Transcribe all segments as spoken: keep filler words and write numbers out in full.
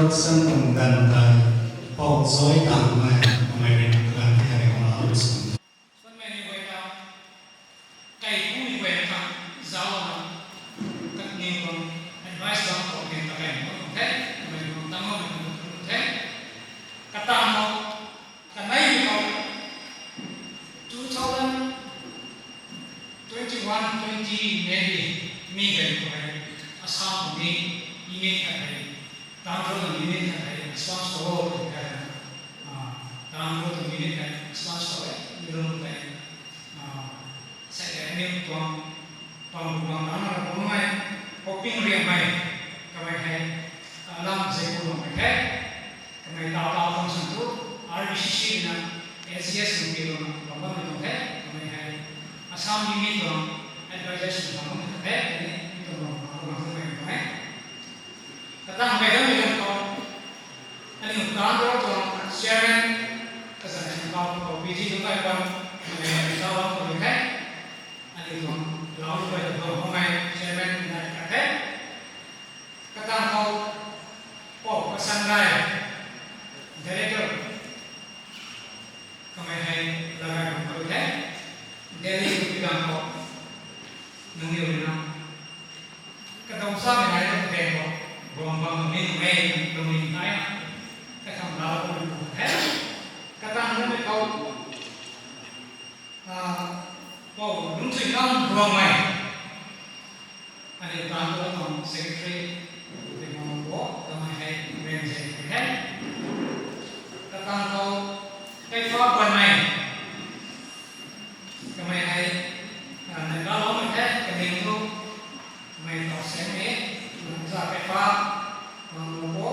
San tuang dan tei, pou zoi tang mei, kamei rui na kaganv the hei mak na lu sw. Suanmei ni guay ta, kei pu ni guay ta, zauc na, kaniw tuang advice bam khou ni ta kei mak tuang the, kamei tuang tang mak tuang the, katang khou, kanei ni khou, two thousand twenty-one twenty maybe, mi gay khou hei, Assam khou ni, unit khat hei, Tangkhul tuang unit khat hei, Assam khou, ah, Tangkhul tuang unit hei, Assam khou, mi lung tei, ah, sei hei, aniu tuang, tuang, tuang, tuang, tuang, tuang, hoping riam hei, kamei hei, ah, lam zei ku tuang hei the. Kamei tau tau function tu, R B C C na, S G S na pi runa, bam bammei tuang the, kamei hei, Assam unit tuang, advisors na bam bammei tuang the, kani, mi tuang bam, bam, bam, bam, bam, bam, bam, Katang hei dam mi ganv khou, aniu Tangkhul tuang chairman, kazanc sini kau khou, B G tuang kai pan, aniu zauc bam khou the, aniu tuang, lau lu kai tuang, kamei chairman nai khat the. Katang khou, pou Kasan Rai, director, kamei hei lagai bam khou the, Delhi khou pi ganv khou, nangniw rui na, kadam samei nai tu kaden khou, guang bam ni mei, lungning nai na, kakham lau lu kai the. Katang hei khou, ah, pou Lungchui Kam Ruangmei, aniu Tangkhul tuang secretary, pu tei mang bo, kamei hei, ren zei the. Katang khou, Kaipha Buanmei, kamei hei, ah, Naga loumei the, kaning thu, kamei tau seng ni, za Kaipha, mang bo,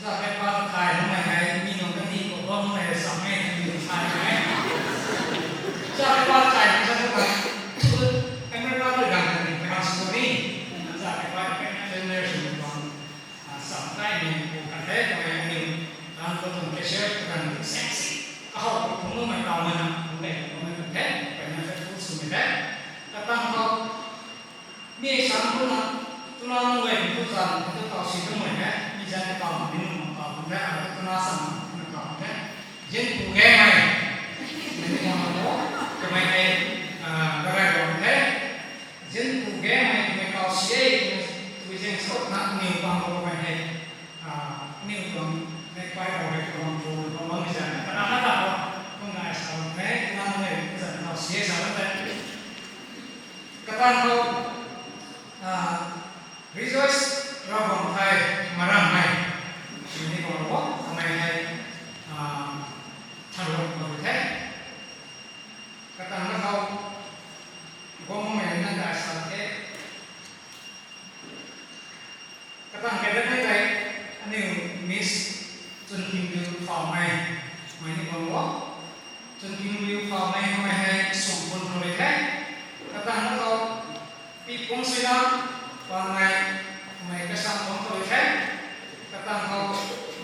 za Kaipha thay makmei hei, mi nunc kani khou bammei sam e, mi nunc thay e. Za Kaipha thay, za Kaipha, America tu gang ni, Kaipha sw ni, za Kaipha, Kaipha generation tuang, ah, sam kai ni, pu khat the, kamei aniu, Tangkhul tuang treasure, kaganv ni, sexy, kahow, phungmei tau mana, pu tei, pu tei, pu tei, pu tei, faithful swmei the. Katang khou, mi sang khou na, tuna nunc guay ni tu zan, tu tau si tu mei the, mi zan ni tau ni nunc tau the, ai tu tuna sang na tau the. Zinpu Gaymei, ni tau na bo, kamei hei, ah, garai bam the. Zinpu Gaymei, kamei tau si e, kamei tui zeng sou na, niw pang bo kamei hei, ah, niw tuang, mei pai rau hei tuang pu, tuang bam mi zan, kana na ta bo, kum nai sa bam the, tuna nunc guay ni tu zan tau si e sa bam the. Katang khou, ah, Rejoice Ravguangthai Maramhmei, sini khou bo, kamei hei, ah, tharuang khou the. Katang na khou, guangmei na dai sa the. Katang kei dat mei tei, aniu Miss Chunkingliu Phaomei, mei ni guang bo. Chunkingliu Phaomei, kamei hei Suangpun khou rui the. Katang na khou, Pipungsuina Panmei, kamei Kasamphang khou rui the. Katang khou,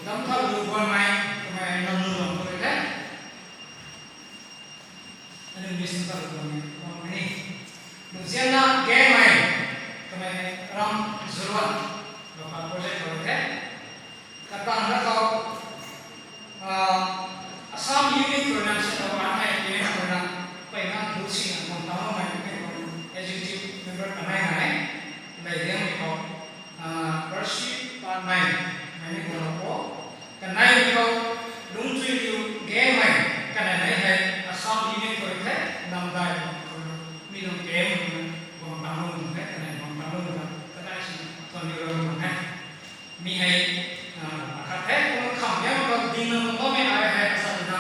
Damthalu Buanmei, kamei Namluang khou rui the. Aniu Miss Namthalu Buanmei, Buanmei ni. Nuzianna Gaymei, kamei Ram Zuluan, Local Project khou rui the. Katang na khou, ah, Assam Unit khou rui na, Setawa hei, Unit khou rui na, peyna lu sina guang tang makmei, executive member kanei nai, lei diang ni khou, ah, Percy Panmei, mei ni guang lo po, kanei ni khou, Lungchuiliu Gaymei, kanei nai hei, Assam Unit khou rui the, Namdai khou rui, mi lung kei, guang tang lung the, kanei guang tang lung the, kanei si, tuan ni rui lung the. Mi hei, ah, akhat the, kum kham yam khou ding na kum bammei ai hei, asa na,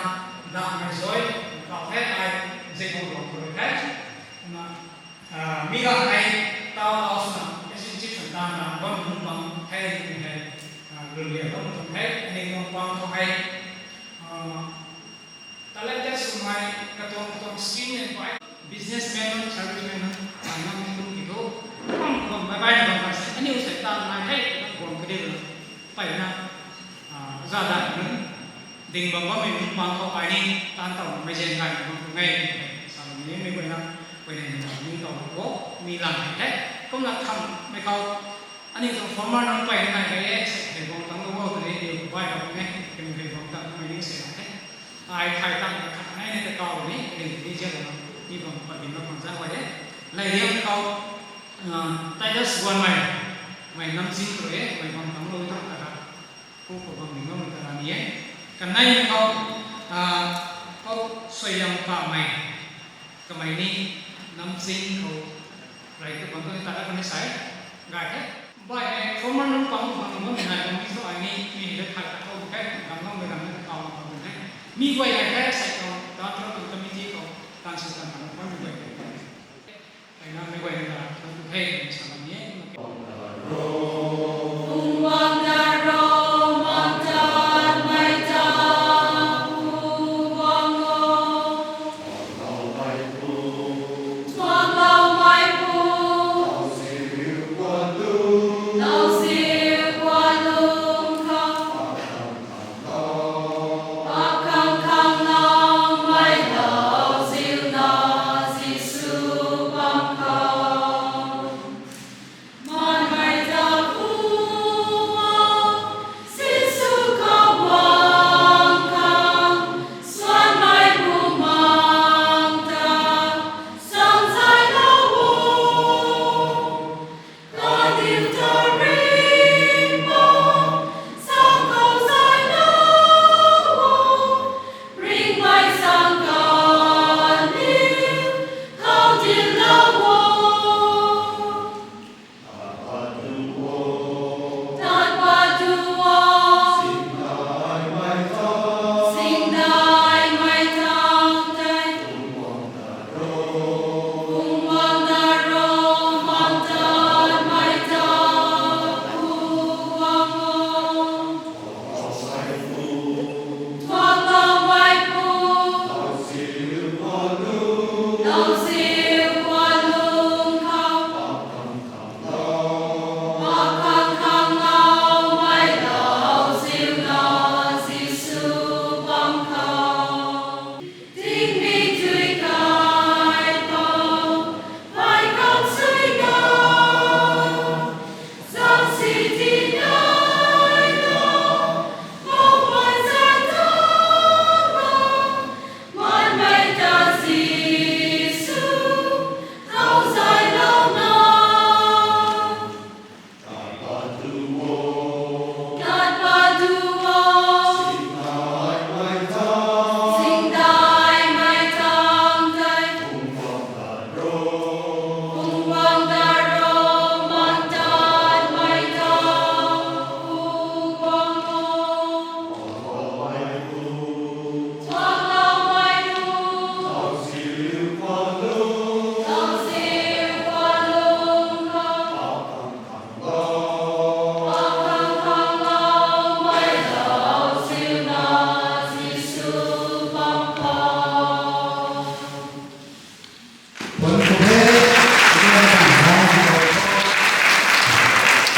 dam hei zoi, kau the ai, zei kum lou khou rui the. Kumna, ah, mi ganv hei, tau tau swna, S N G tan na, bam nunc bam the, mi hei, ah, lun lian bam tuang the, aniu tuang pang khou hei, ah, talented swmei, katuang katuang skill and pai, businessman, serviceman, ai ngam ni kum ki thu, bam bam bai bai na bam bai se, aniu sei tan nai the, guang kadi na, peyna, ah, za da nunc, ding bam bammei nunc pang khou ai ni, tan tau mei zen kai bam khou ngai, sa ni mi guayna, guayna ni tau ni tau bo, mi lang the, kumna kham mei khou, Aniu tuang former nunc peyna nai kei e, sei hei bang tang lou o twna aniu bai bam e, kaniw hei bang tang mei ni sei la the. Ai thay tang na khat nai ni ta kau ni, aniu ni zia la, ni bang pat bin na bang zan guay e. Lei riang khou, ah, Titus guanmei, mei namching khou e, mei bang tang lou tang ta khat. Pu khou bang ning bammei ta la ni e. Kanei khou, ah, Pu Suaihiam Kamei, kamei ni namching khou rey tu bang tu ni ta khat ni sai, gay the. Bai hei former nunc pang bang ning bammei nai bang ni thu ai ni, mi hei thay ta khou the, gang lou mei gang ni ta kau bang tu the. Mi guay hei the, sei khou, ta tu tu committee khou, tan sw tan tan bang ni guay.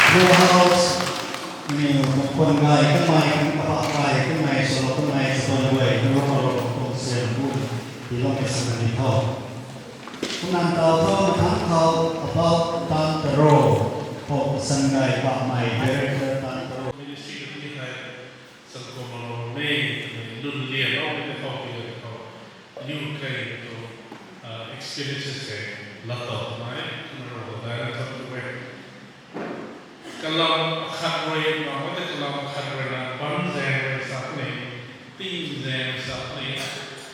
Full house, ni pun gay kamei, kapa gay kamei, solo kamei, solo guay, kanu kalo kung sen bu, ilong ke sana ni tho. Kumna tau tho, mathang khou, Apau Tan Taro, ho Sangai Pamei, director Tan Taro. Ministry khatni hei, Sangkoma lou mei, twmei lun lian lou mei ta khou, pi ta khou, aniu kei tu, ah, experiences hei, lat tau twmei, kumna rou ta dai na tang tu e. Kalam akhat rui, bam mei ta kalam akhat rui na, ban zaeng rui sa ni, ting zaeng rui sa ni,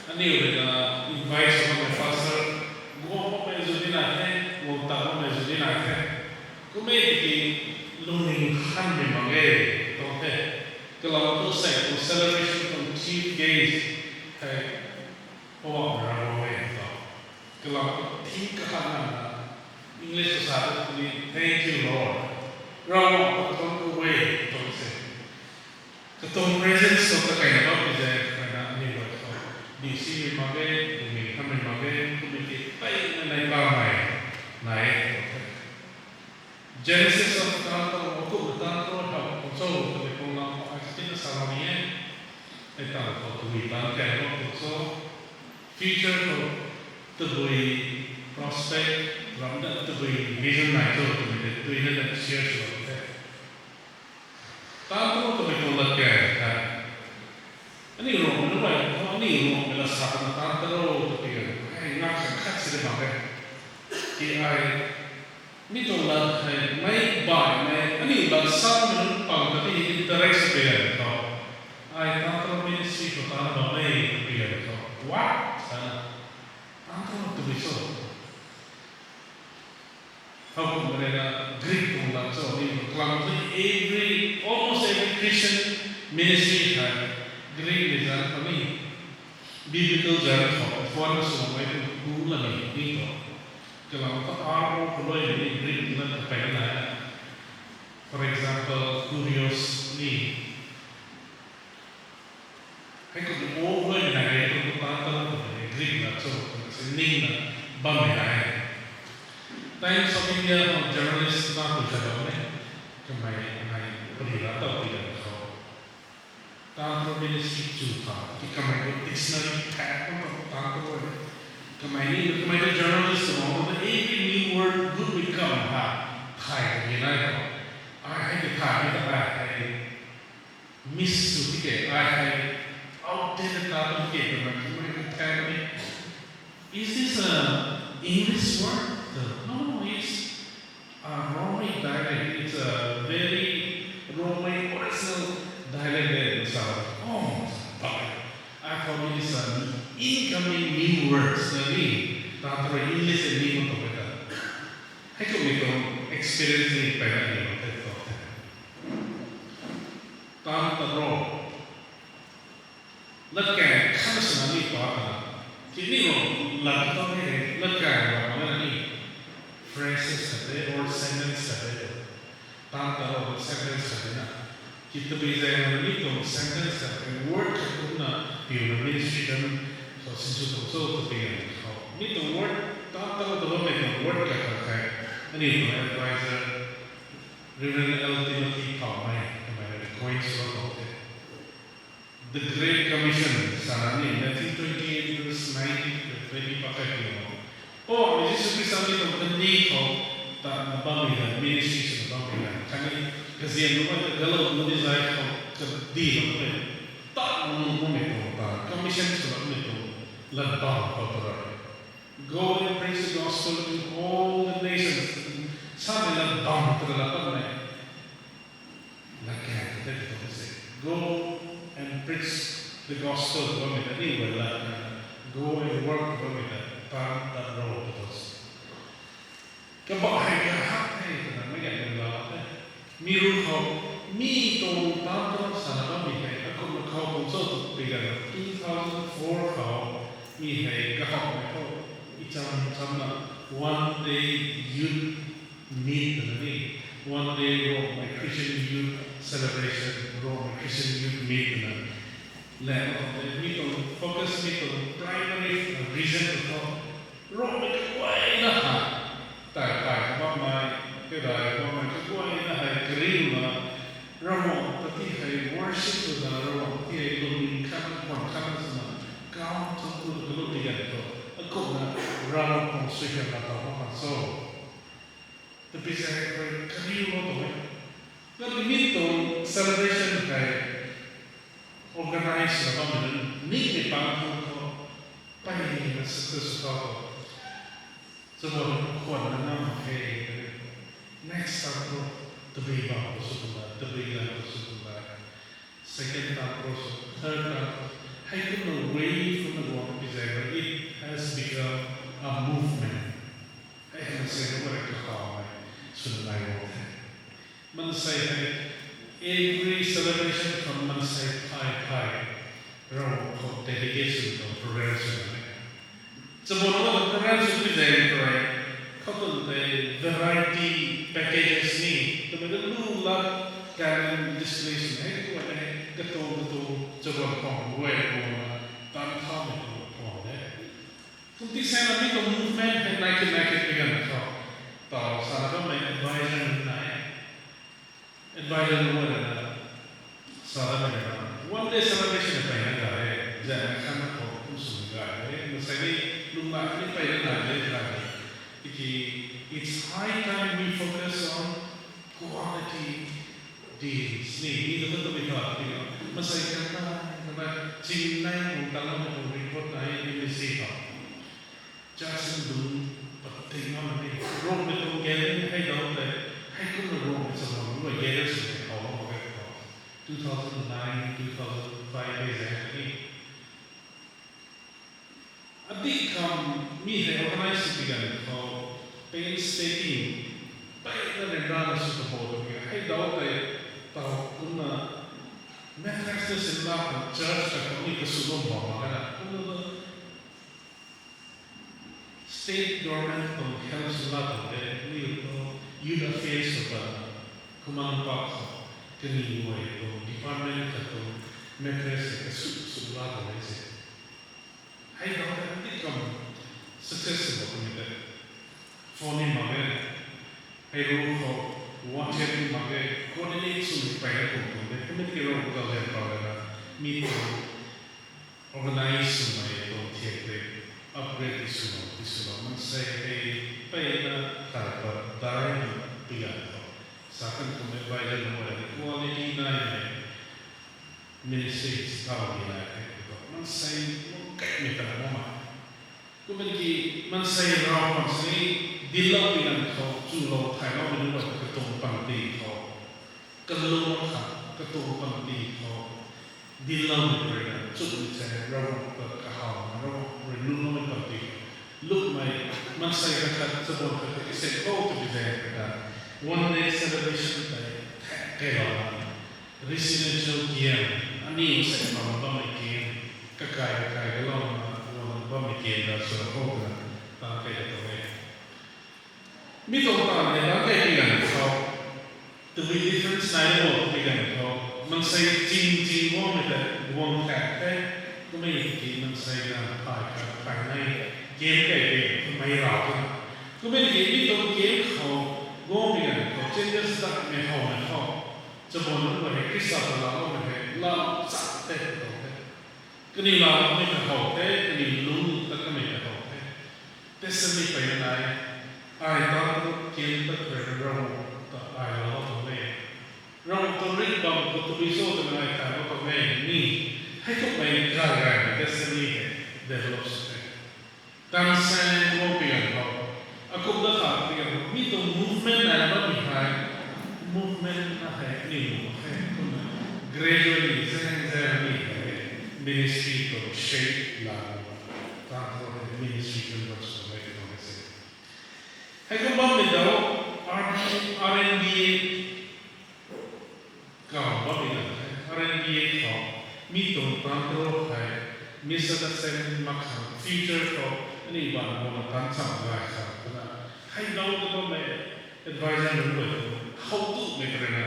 aniu rui na, invite sw bammei pastor, guang bammei zu ni nai the, guang tan bammei zu ni nai the. Kum e tiki, lungning khanmei mak ge, tuang the. Kalam tu sei tu celebration tuang chief guest hei, Poubauhmei Ravguangc e tho. Kalam tu theme kakhat na, English khou sa tu ni, Thank you, Lord. Ravguangc ta katuang ku e, tuang se. Katuang presence khou ta kaina bam pi zaeng, kaina aniu guay khou. Ding simei mak ge, lungning khanmei mak ge, committee peyna nai pamei, nai e, tuang the. Genesis of Tanto, Motu Tanto, how, so, the Ponglam, I think, Salami, I thought, how to be done, can, so, future, how, tabui prospect, ram da tabui vision nai cho, tabui Tui na na share sw the. Tan taro twmei tuang lat kang the. Aniu Ruangmei nunc rui, aniu Ruangmei la sa na tan taro tw pi e. Ai, ngak khat khat si de mak e. Ki ai, mi tuang lat hei, mei bai mei, aniu lat sa na nunc pang ta ti interest pi e tho. Ai, tan taro ministry khou tan bam e tw pi e tho. What? Sa na. Tan taro tw pi cho. How come that Greek tuang lat cho ni, kalam the every, almost every Christian ministry hei Greek ni zan khou ni, biblical zan khou, phone na sw mei tu hu la ni, ni to. Kalam ta R O khou loi ni Greek na kapei na. For example, kurios ni, hei kum ni o loi ni nai e, kum tan taro kum ni Greek na cho, kum si ning na bammei nai e. Times of India khou journalist na tu sa bam e, kamei nai pari la tau pi da khou. Tan taro ministry chu tha, ki kamei tu dictionary pha kum ta tan taro e. Kamei ni, kamei tu journalist na, every new word good will come ha, thai ni nai ko. Ai hei ki thai ni ta ai hei. Miss sw ti ke, ai hei outdated ta tu ke, twna kamei ta tha ni. Is this a English word? No, no, it's a Romani dialect. It's a very Romani original dialect there. So, oh, but I thought it is an incoming new words na ni, tan taro English ni mo to ta. Hei kum ni tuang experience ni peyna ni mo the to the. Tan taro. Lat kang khat na sana ni pa ta na. Ki ni lo lat ta ni, lat kang la ma na ni. Phrases khat de, or sentence khat de. Tan taro sentence khat de na. Ki tabui zay na ni tuang sentence khat de, word khat kumna piu na ministry kan, so sinsw tuang cho tabui na ni khou. Ni tuang word, tan taro ta bammei tuang word khat khat khat. Aniu tuang advisor, Reverend L Timothy Phaomei, kamei rui coin sw bam the. The Great Commission, sana ni, Matthew twenty-eight verse nineteen to twenty pakai pi mo. Poubauhmei Jisu Khrista ni tuang kandih khou tatna bammei na, ministry swna bammei na. Khatni kazian nunc ta galou nunc ni zay khou kandih lou mei, tatna nunc mei tuang ta, commission swna mei tuang lat bam khou ta rui. Go and preach the gospel to all the nations. Samei lat bam ta lat bammei. Lat kang ta tei tuang se. Go and preach the gospel bammei ta ni wai lat na. Go and work bammei ta tan taro ta tuang se. Kabah hei kahak the twna mei ganv lau the. Mi ru khou, mi tuang tan taro sana bammei hei, akumna khou tuang cho tu pi ganv two thousand four khou, mi hei kahak mei khou, i cham cham na, one day youth meet twna ni, one day Rongmei Christian youth celebration, Rongmei Christian youth meet twna. Lam khou tei mi tuang focus, mi tuang primary reason tu khou, Rongmei kaguayna hei, tai tai bammei, kadai bammei kaguayna hei kariuna, Ravguangc ta ti hei worship twna, Ravguangc ta ti hei lungning khat, khwan khat swna, kau thangc tu kalu ti ganv khou, akumna Ravguangc tuang suaihiam na taw mak khang cho. Tabui zay rui kariulou tuang e. Khatni mi tuang celebration hei organize na bammei nunc ni mi pang khang khou, peyna success khou, chabuan khwan na ngam mak khe. Next time khou, tabui bam khou sw kum la, tabui ganv khou sw kum la. Second time khou sw, third time khou, hei kumna wave kumna guang pi zay rui, it has become a movement. Hei hei maansei nunc rui kahawmei swna nai guang the. Maansei hei, every celebration khou maansei phay phay, Ravguangc khou dedication tuang program swna e. Chabuan khou program sw pi zay rui, khou tun tei variety packages ni, twmei ta lu la talent display swna hei, tu hei, katuang katuang chabuan khou guay guangna, tan thaumei tuang khwan de. Kum ti sana mi tuang movement hei nai khe nai khe pi ganv khou, taw sana bammei advisor nunc nai. Advisor nunc rui na, sa bammei na, one day celebration na peyna gay e, zana khanna khou kum swna gay e, maansei ni lungmei ni peyna nai de, gay e. Ki, it's high time we focus on quality deals. Ni, ni tu tu mi ta ti na. Masei kan na, na ching nai kung tang na kung report na ni mi si ta. Jackson dun pat ting na ni. Rong mi kung gen ni hei dau te, hei kung na rong mi sa ma lu gen na si hei kau ma ke ta. Two thousand nine, two thousand five hei zai ni. Adih kham mi hei organize sw pi ganv khou painstaking, peyna ryanra na sw ta bo tw hei dau tei tau kumna Methodist na sin la khang church ta khou ni kasu bam bam mak na kumna state government tuang help sw la khang de ni tu youth affairs khou ta kumang pa khou kani guay tuang department khat tuang Methodist kasu sw la khang de se. Hei tau hei adih kham success sw bam ni te. Phone ni mak e, hei ru khou WhatsApp ni mak e, coordinate sw ni peyna kum kum de. Kumna ki rong kau lian pau le na, mi tuang organize swmei tuang thiak tei upgrade ti swlou, ti swlou. Maansei hei peyna thay pat dai na pi ganv khou. Sa kan kum advisor na mei quality naimei ministry si thau ni nai the khou. Maansei mung kaimei ta na mama. Kumna ki maansei rau khang si dinclou pi ganv khou, chulou thayloumei nunc guay katuang panty khou, kalung kha katuang panty khou, dincloumei rui na chumni se Ravguangc ta kahaw na Ravguangc rui lungcloumei panty khou, lukmei maansei khat khat, chabuan khat khat kise khou tu bi zaeng khat khat, one day celebration tei thek kei lou na, residential kian, ani se bam bammei kian, kakai kakai kalouna guang bammei kian ta sw khou twna ta kei ta tuang e. Mi tuang taanv hei ta kei pi ganv khou, tabui difference nai lo pi ganv khou, maansei ching ching guangmei ta guang thak the, kummei ki maansei na phay khat phay nai kian kei pi ganv khou mei rau twna. Kummei ki mi tuang kian khou guangmei ganv khou changes datmei howmei khou, chabuan nunc guay hei Khrista ta laa bammei hei lau chak the tw tuang the. Kaniw laa bammei ta how the, kaniw lungc ta kamei ta how the. Testimony peyna nai, ai ta kian ta khou rui na Ravguangc ta ai laa bam tuang e. Ravguangc tuang ringh bam khou tabui cho twna ai thay bam tuang e ni. Hei thukmei gay gaymei testimony hei develop sw the. Tan se guang pi ganv khou, akumna kha pi ganv khou, mi tuang movement nai bammei hei, movement na hei ni mak khe, kumna gradually zaeng zaeng ni hei ministry tuang shape la, tan khou hei ministry convert sw mei tuang se. Hei kum bammei dau, R N B A kaw bammei ganv the, R N B A khou, mi tuang tan tro hei, misunderstanding mak khang, future khou, ani ban guangna tan cham gay khang twna, hei dau ta bammei advisor nunc guay tu, how tumei ta rui na,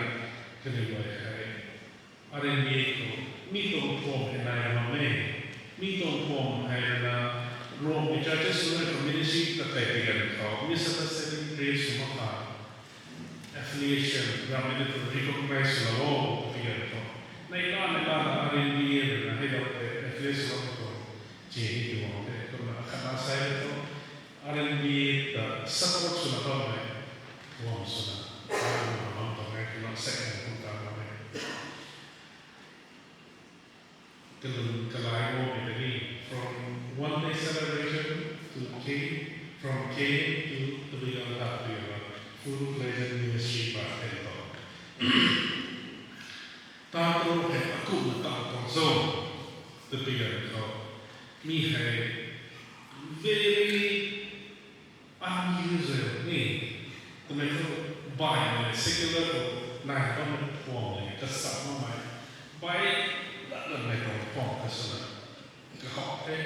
kaniw guay hei, R N B A khou, mi tuang form hei nai bam e, mi tuang form hei rui na, Rome churches nunc hei khou ministry ta tei pi ganv khou, misunderstanding create sw mak kha, affiliation, rammei ta tu recognize swlou o, pi ganv khou. Neihla, neihla na R N B A rui na hei dau tei affiliate swlou tu, chini ti guang the, kumna khatna sai le tu, R N B A ta support swna bammei, guang swna, ai na bam tuang e, kumna sei na kum ta bam e. Kalun kalai guangmei ta ni, from one day celebration to K, from K to tabui ganv khat tabui ganv, full-fledged ministry path hei ta. Tan tro hei akumna tan tuang cho, tabui ganv khou, mi hei very unusual ni, twmei thu baihmei secular khou nai bammei phuam le kasa makmei, bai lat lanmei tuang phuam kaswna, kahaw the,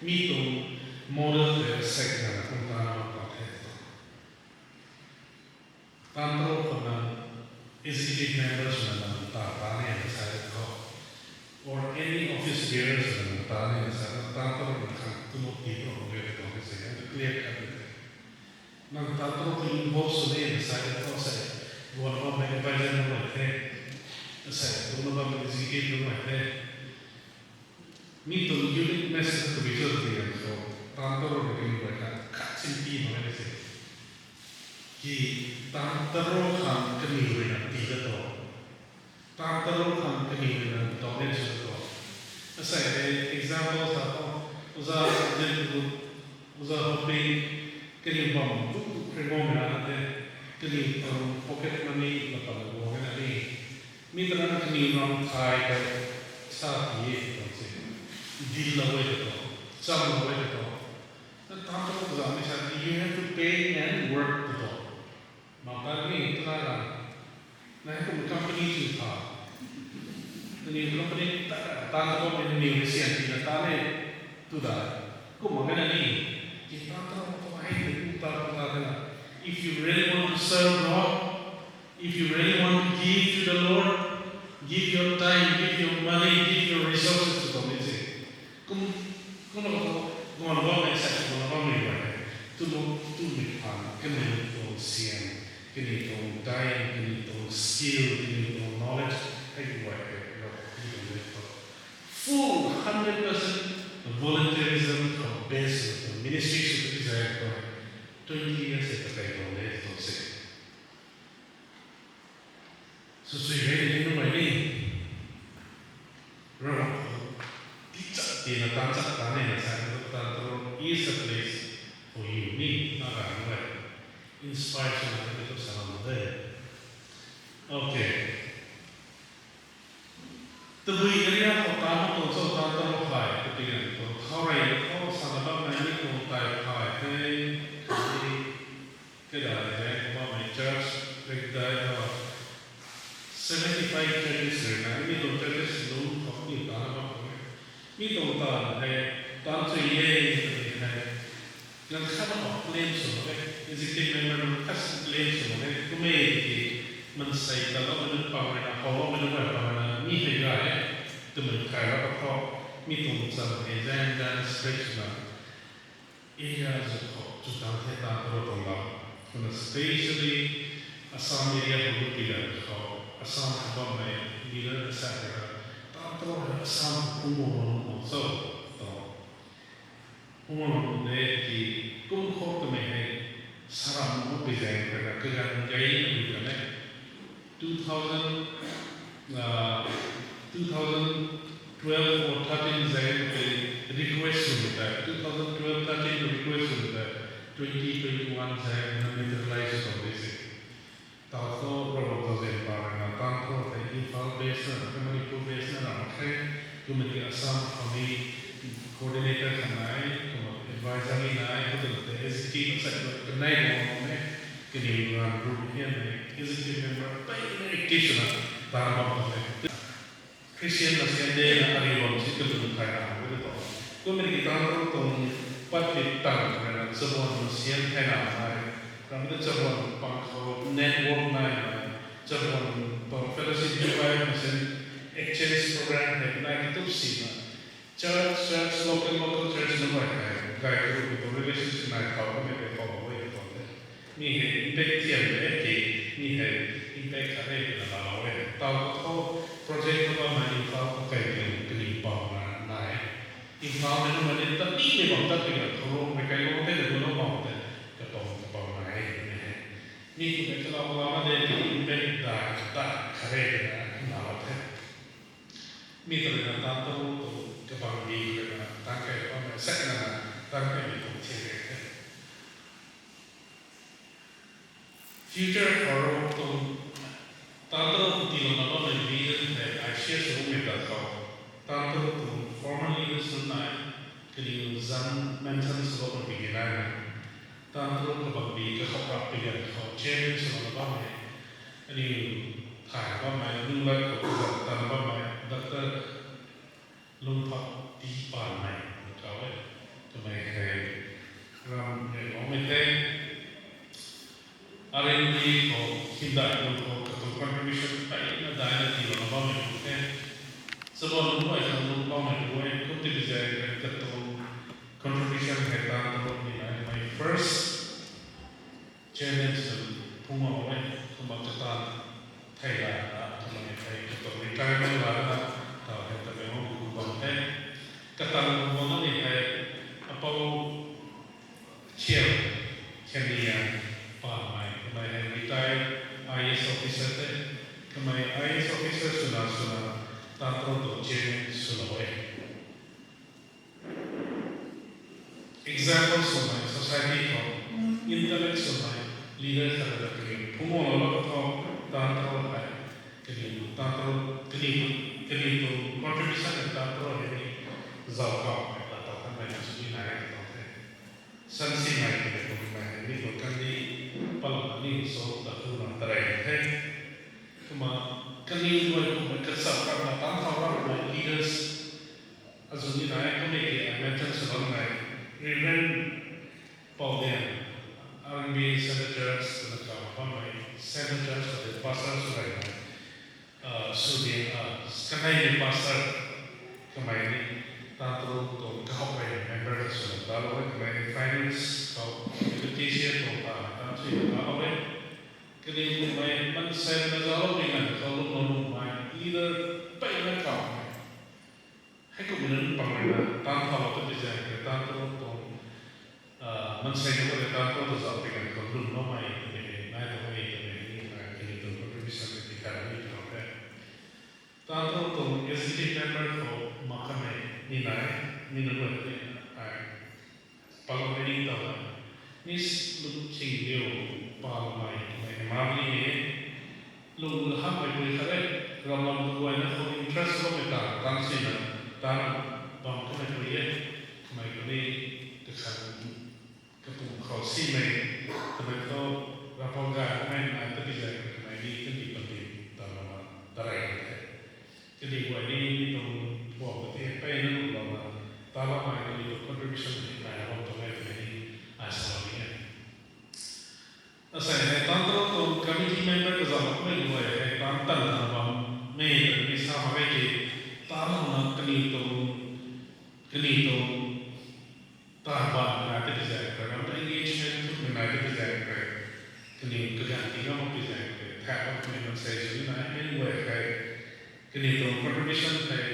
mi tuang model tei sek nana kum ta na mak the. Tan tro khou nang executive members na nang ta ta ni na sa khou, or any office bearers na nang ta ni na sa khou, tan tro na khang tu mo ti tro mo ge tuang ke se, nang clear cut ni the. Nang tan tro khou involve sw ni na sa khou se, guan bammei advisor nunc guay the, se, guan bammei executive nunc guay the. Mi tuang uniqueness ta tabui cho tabui ganv khou, tan tro na ring guay khat khat sin ti mak e se. Ki, tan taro khang kaniw rui na tii da to. Tan taro khang kaniw rui na donate sw da to. Asei hei example sa to, uza zin tu, uza hoping, kaniw bam tu tu kre bam na te, kaniw tuang pocket money la pan guang na ni. Mi tana kaniw ram thai kai sa tii e tw se. Dil la e tw to, cham la e tw to. Na tan taro zam ni sa, you have to pay and work tw to. Mak ta ni tana la. Na hei kum company chu tha. Kaniw company ta, tan taro ni kaniw ni sian tii na ta ni tu da. Kum mak na ni. Ki tan taro tu hei ni tu ta tu ta na. If you really want to serve God, if you really want to give to the Lord, give your time, give your money, give your resources to the community. Kum, kum na ko, kum na ko, kum na ko, kum na ko, kum na ko, tumei phaan, kaniw tuang sian, kaniw tuang time, kaniw tuang skill, kaniw tuang knowledge, hei guay hei, ro, kaniw tuang le to. Full hundred percent volunteerism khou base sw tuang ministry sw tu zay khou, twenty years e ta kai tuang le tuang se. Sw sui hei ni nunc mei ni. Ravguangc khou tii chak tii na tan chak tan ni na sa ni tan taro is a place for you ni na ra nunc mei. Inspire sw na ni tu sa na de. Okay. Tabui area khou tan mak tuang cho tan taro hei, tabui ganv khou thau rei khou sa na bam nai ni tuang tai phai the, khatni, keda rei bam mei church, rikdai khou, seventy five churches rui na, mi tuang churches lung khou ni tan na bam khou e. Mi tuang tan hei, tan chui e, tabui hei, Nang khat na bam claim sw mak e, executive member nang khat sw claim sw mak e, kum e tiki, mansei ta lou mei nunc pang rui na, how lou mei nunc pang rui na, mi hei gay e, twmei kai ra ka tho, mi tuang cham hei zang zang spread swna, area zuk khou, chu tang the tan taro tuang lau. Kumna specially, Assam area khou lu pi la khou, Assam khou bammei, leader sa ra, tan taro hei Assam khou kum bam bam so, tho. Kum bam bam de ki, kum khou twmei hei, saram khou pi zang khou na, kagan gay na pi kan e. Two thousand, uh, two thousand twelve or thirteen zang tei request sw ni tei, two thousand twelve thirteen request sw ni tei, twenty twenty-one zang na materialize sw ni se. Tau thu Ravguangc tuang zaeng padeih na tan thu tei Imphal base na, Manipur base na ram khe, kumna ti Assam khou ni coordinator khat nai, kumna advisor ni nai, kumna ti S G T na sai kanei guang e, kaniw ngan group hian e, S G T member pei na active swna tan bam khou e. Christian na sian de na ari bam si kalung thai na hang de tho. Kumna ki tan thu tuang pat ti tan na chabuan na sian thai na nai. Ram de chabuan pang khou network nai na, chabuan tuang fellowship revive na sian exchange program hei nai ki tup si na. Church, church, local, local church na bai hei, gay group tuang relationship nai khou kumna de khou bai de tho de. Mi hei impact thiam de ki, mi hei impact khat de na la e. Tau ka tho project na bammei Imphal khou kai kaniw, kaniw pang na nai. Imphal mei na mei ni ta ni mei bam tat pi na khou rong mei kai rong tei na guna bam tei, kapang, kapang nai e, mi hei. Mi kumna kalau kalau na de ki impact dai, dai khat de na, na la the. Mi ta rui na tan taro tuang kabang di rui na tan kai bammei sak na na tan kai ni tuang thian de the. Future khou Ravguangc tuang tan taro khou tiilouna bammei vision hei ai share sw mei ta khou, tan taro tuang former leaders nunc nai, kaniw zan mention sw lou pui nai na, tan taro kabang di kakhou rap pi ganv khou chairman swna bammei, aniw thay bammei nunc lat khou kazat tan bammei Doctor Lungphak T Panmei, kau e, kamei hei ram hei bammei the. R and D khou, hymdaih lung khou katuang contribution peyna daina tiilouna bammei the. Chabuan nunc guay khang lung bammei tu e, kum ti bizai katuang contribution hei tan taro ni nai, my first chairman swna phungc bam e, kumna katan thei la na, kumna ni thei katuang retirement la na, tau hei ta mei bam gu bam the. Katan gu bam na ni hei, apou Chiam, Chiam ni ya, Panmei, kumna example swmei society khou, intellect swmei leader khat rui na kaniw phungc guang lou khou, tan tro hei, kaniw tan tro, kaniw, kaniw tuang contribution hei tan tro hei ni zauc kau hei ta tau kanmei na sw ni nai e tw tuang the. Sansimei twmei tuang mei hei ni tuang kandi palam ni so ta hu na tarei the. Kumna kaniw guay kummei kachap khat na tan thau rammei leaders azuh ni nai e, kummei ki ai mention sw bammei Reverend Paul Dian, R N B Centre Church twna kaw bammei Centre Church khou tei pastor sw rei mei, sw di, kaneimei pastor kamei ni tan tro tuang kahowmei member ta swna talou e, kamei ni finance khou, T C A tuang ta tan swna talou e. Kaniw kummei maansei na zauclou pui ganv khou lwmlou nuhmei leader peyna kawmei. Heikumna nunc pang rui na tan thaulou ta pi zaeng khou tan tro tuang, maansei nunc rui tan tro ta zauc pui ganv khou lwmloumei twmei nai tuang e twmei ni, kaniw tuang contribution tei tithay ni tuang the. Tan tro tuang executive member khou mak kanmei ni nai, mi nunc rui ni ai palou ni tau e. Miss Lungchingliu Palmei twmei hei ma ni e. Lung hamhmei pui khat e, ramlam kaguayna khou interest bammei ta tan sina tan bam kanmei pui e. Kamei kani kakhan kapum khou simei, kamei thu rapou gay kamei nai ta pi zaeng khou kamei ni kandih pandih ta lana tarei the. Kandih guay ni mi tuang puam kati hei peyna lwmlouna taloumei kandih tuang contribution hei nai bam tuang e twmei ni ai salou ni e. Asei hei tan tro tuang committee member kazauh makmei guay hei tan tan na bammei twmei ni sa mak e ki, talouna kaniw tuang, kaniw tuang tan bam nai ta pi zaeng khou, ramh ta engagement thukmei nai ta pi zaeng khou, kaniw kaganv ti ngam mak pi zaeng khou, thak bammei maansei sw ni nai, mei guay hei kaniw tuang contribution hei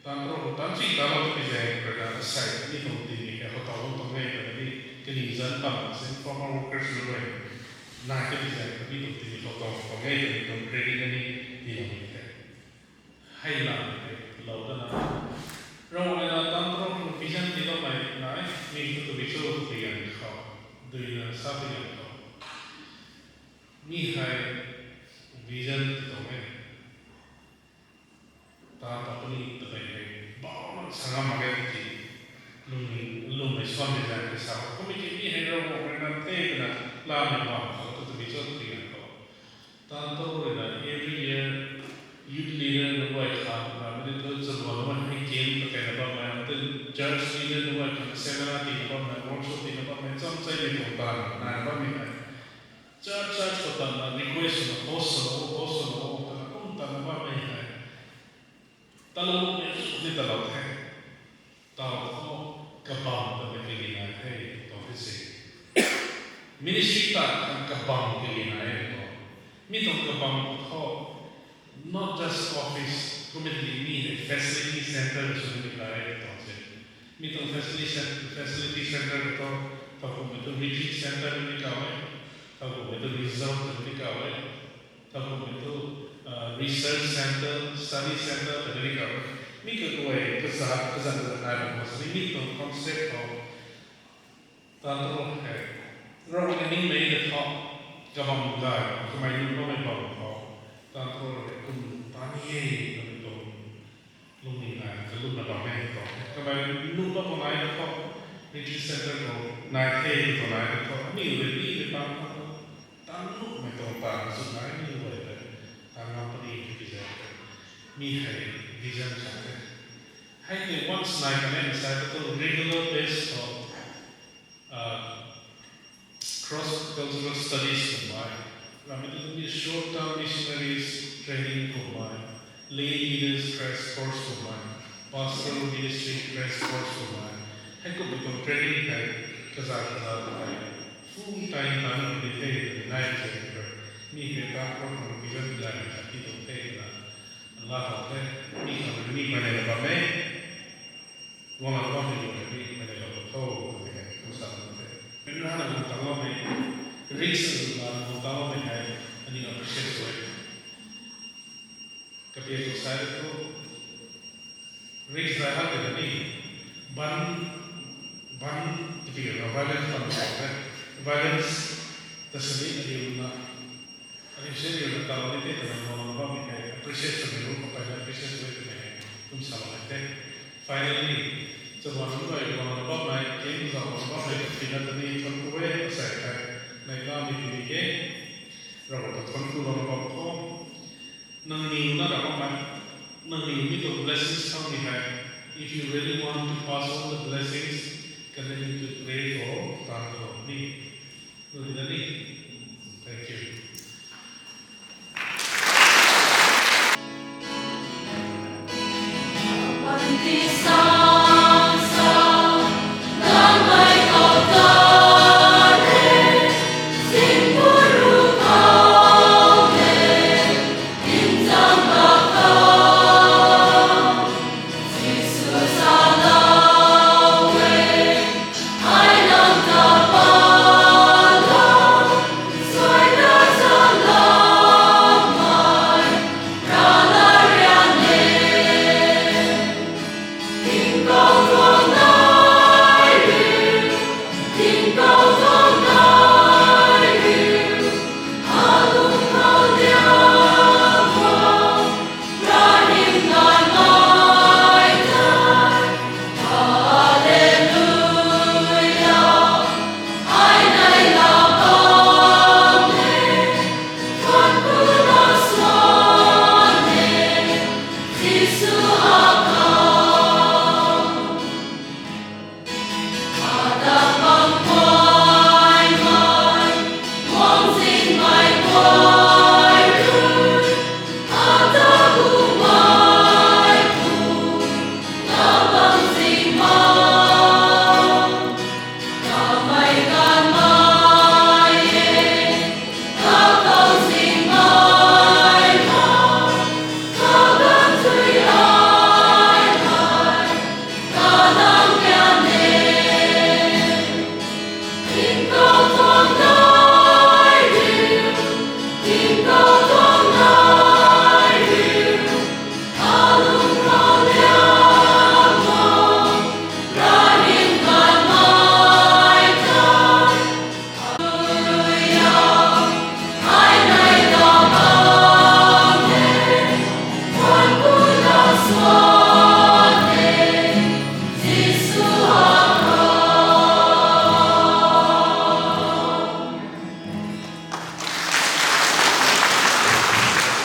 tan tro khou tan si talou ta pi zaeng khou na asei ni tuang tini hei khou tau bam tuang e twmei ni, kaniw zanc bam se informal workers nunc rui nai ta pi zaeng khou ni tuang tini khou tau tuang e twmei tuang credit ni tiilou ni the. Hei lam tei lou tana, Ravguangc rui na tan tro khou vision tiiloumei nai, mi tu tabui cho tw ganv khou, duina sa tw ganv khou, mi hei vision ti tuang e. Ta ta puni twmei hei bam sa ngam mak ge tiki, lungning, lungmei suanmei zaeng tei sa, kummei ki mi hei Ravguangc rui na the twna lamei bam khou tu tabui cho tw ganv khou, tan tro rui na every year youth leader nunc guay khang, ramhmei tu chabuan nunc guay hei camp ta kaina bammei, ramhmei tu church leader nunc guay khang seminar tiina bammei, workshop tiina bammei, chamcheimei tuang taanv naina bammei hei church, church khou tanna request swna host swlou, host swlou twna kum tanna bammei hei talou nuhmei azuh ni talou the. Tau thu kabam twmei kagi nai the, tau the se. Ministry ta khang kabam kagi nai e tw. Mi tuang kabam khou thu, not just office, kummei tiki mi hei facility center sw ni nai e tw se. Mi tuang facility cen-, facility center khou thu, thowkumhmei tu retreat center ni kaw e, thowkumhmei tu resort ni kaw e, thowkumhmei tu research center, study center twmei ni kaw e. Mi kaguay kazat kazat kazat nai bam khou sini mi tuang concept khou tan tro hei Ravguangc ningmei ta thu kabam gay kamei lungloumei bam khou tan tro hei kum ta ni e twmei tuang lungning nai kalumna bam e tw. Kamei lungloumei nai ta thu, retreat center khou nai the tw nai ta thu, aniu rui ni rui tan tro tan nuhmei tuang taanv azuh nai ni guay ta tan ngam puni tiki zaeng mi hei vision khat the. Hei tei once nai kanei na sa ta thu regular base khou cross cultural studies kummei, ramhmei tu ni short term missionaries training kummei, lay leaders crash course kummei, pastoral ministry crash course kummei, heikummei tuang training hei kazat kazat hei full time tan ni the twmei nai zaeng khou, mi hei tan tro khang vision gay khat ti tuang the twna laa how the, mi khang ni mei nei bam e. Guangna bammei guay ni mei nei lou tho twmei hei kum sa bam the. Rana guang tangloumei, risk rana guang tangloumei hei aniu appreciate sw e. Kapia khou sa e thu, risk zay hak tei ni, ban, ban Ki violence pan the, violence ta sini ariuna, ariu se ariuna taw ni te twna nang bammei hei appreciate swmei ru khou peyna appreciate sw twmei hei kum salou hei the. Finally, chabuan nunc guay guang bammei, king zau bammei tina tani thun ku e asei hei, nai kamei tini ke, Ravguangc ta thun ku lana bam khou, nangniw na Ravguangc mei, nangniw mi tuang blessings khang ni hei, if you really want to pass on the blessings, continue to pray for Tangtho ni. Nunc ni na ni. Thank you.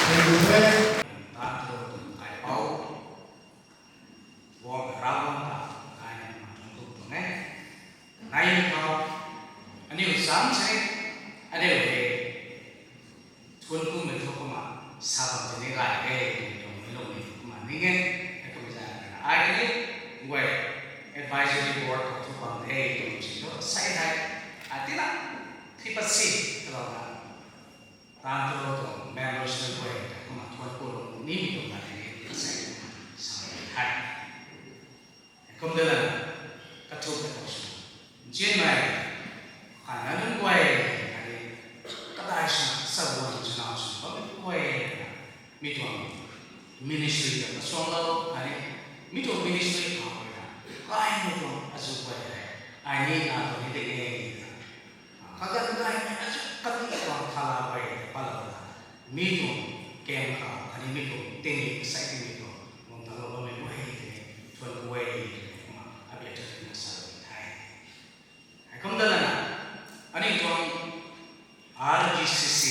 Thank you, friend. Tangtho tuang kaipouc, guang rap guang ta, ai ni ma tuang tuang tuang e. Nai khou, aniu sam se, aniu hei, thuanc kumei thu kumna, sa bam tini gay e, tuang mei lung ni kumna ning e, e kumna zan na. Ai ni, guay, advisory board khou thu bam the, tuang si thu, sai hei, a tina, thi pat si, twlouna. Tangtho tuang members nunc guay ta kumna thuanc ku lou nimei tuang lat hei ni asei sa the. Kum de lana, kathuk ta khou sw. Nzianmei, khatna nunc guay, khatni kadai swna, chabuan swna, sw bammei guay, mi tuang ministry ta kasuanglou, khatni mi tuang ministry khou na, kaimei tuang azuh guay hei, ai ni na tuang ni de e, Kaganv gaymei azuh kati tuang thala guay ta palouna, mi tuang camp khou, khatni mi tuang tingmik, sai tingmik tuang, guang talou bammei guay tei, thuanc ku e, kumna, abiacha tina salou the. Heikum da lana, aniu tuang R G C C,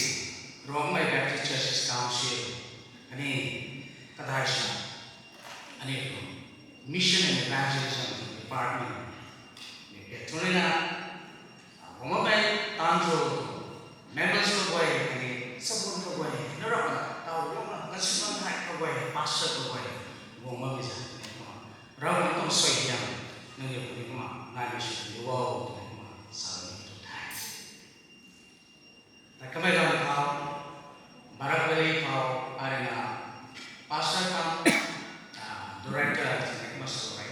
Rongmei Baptist Churches Council, khatni kadai swna, aniu tuang Mission and Evangelism Department, ni pe thunina, Guang bammei Tangtho tuang members kaguay khatni chabuan kaguay, na Ravguangc ta taw lungna, na sw bam thai kaguay, pastor kaguay, guang bammei zat ni kumna, Ravguangc tuang suaihiam, nangniw khou ni kumna naimei sw ni o, twna kumna salou ni tu the. Tei kamei ganv khou, Barak Valley khou, arina, pastor khang, director, sini kumna salou e.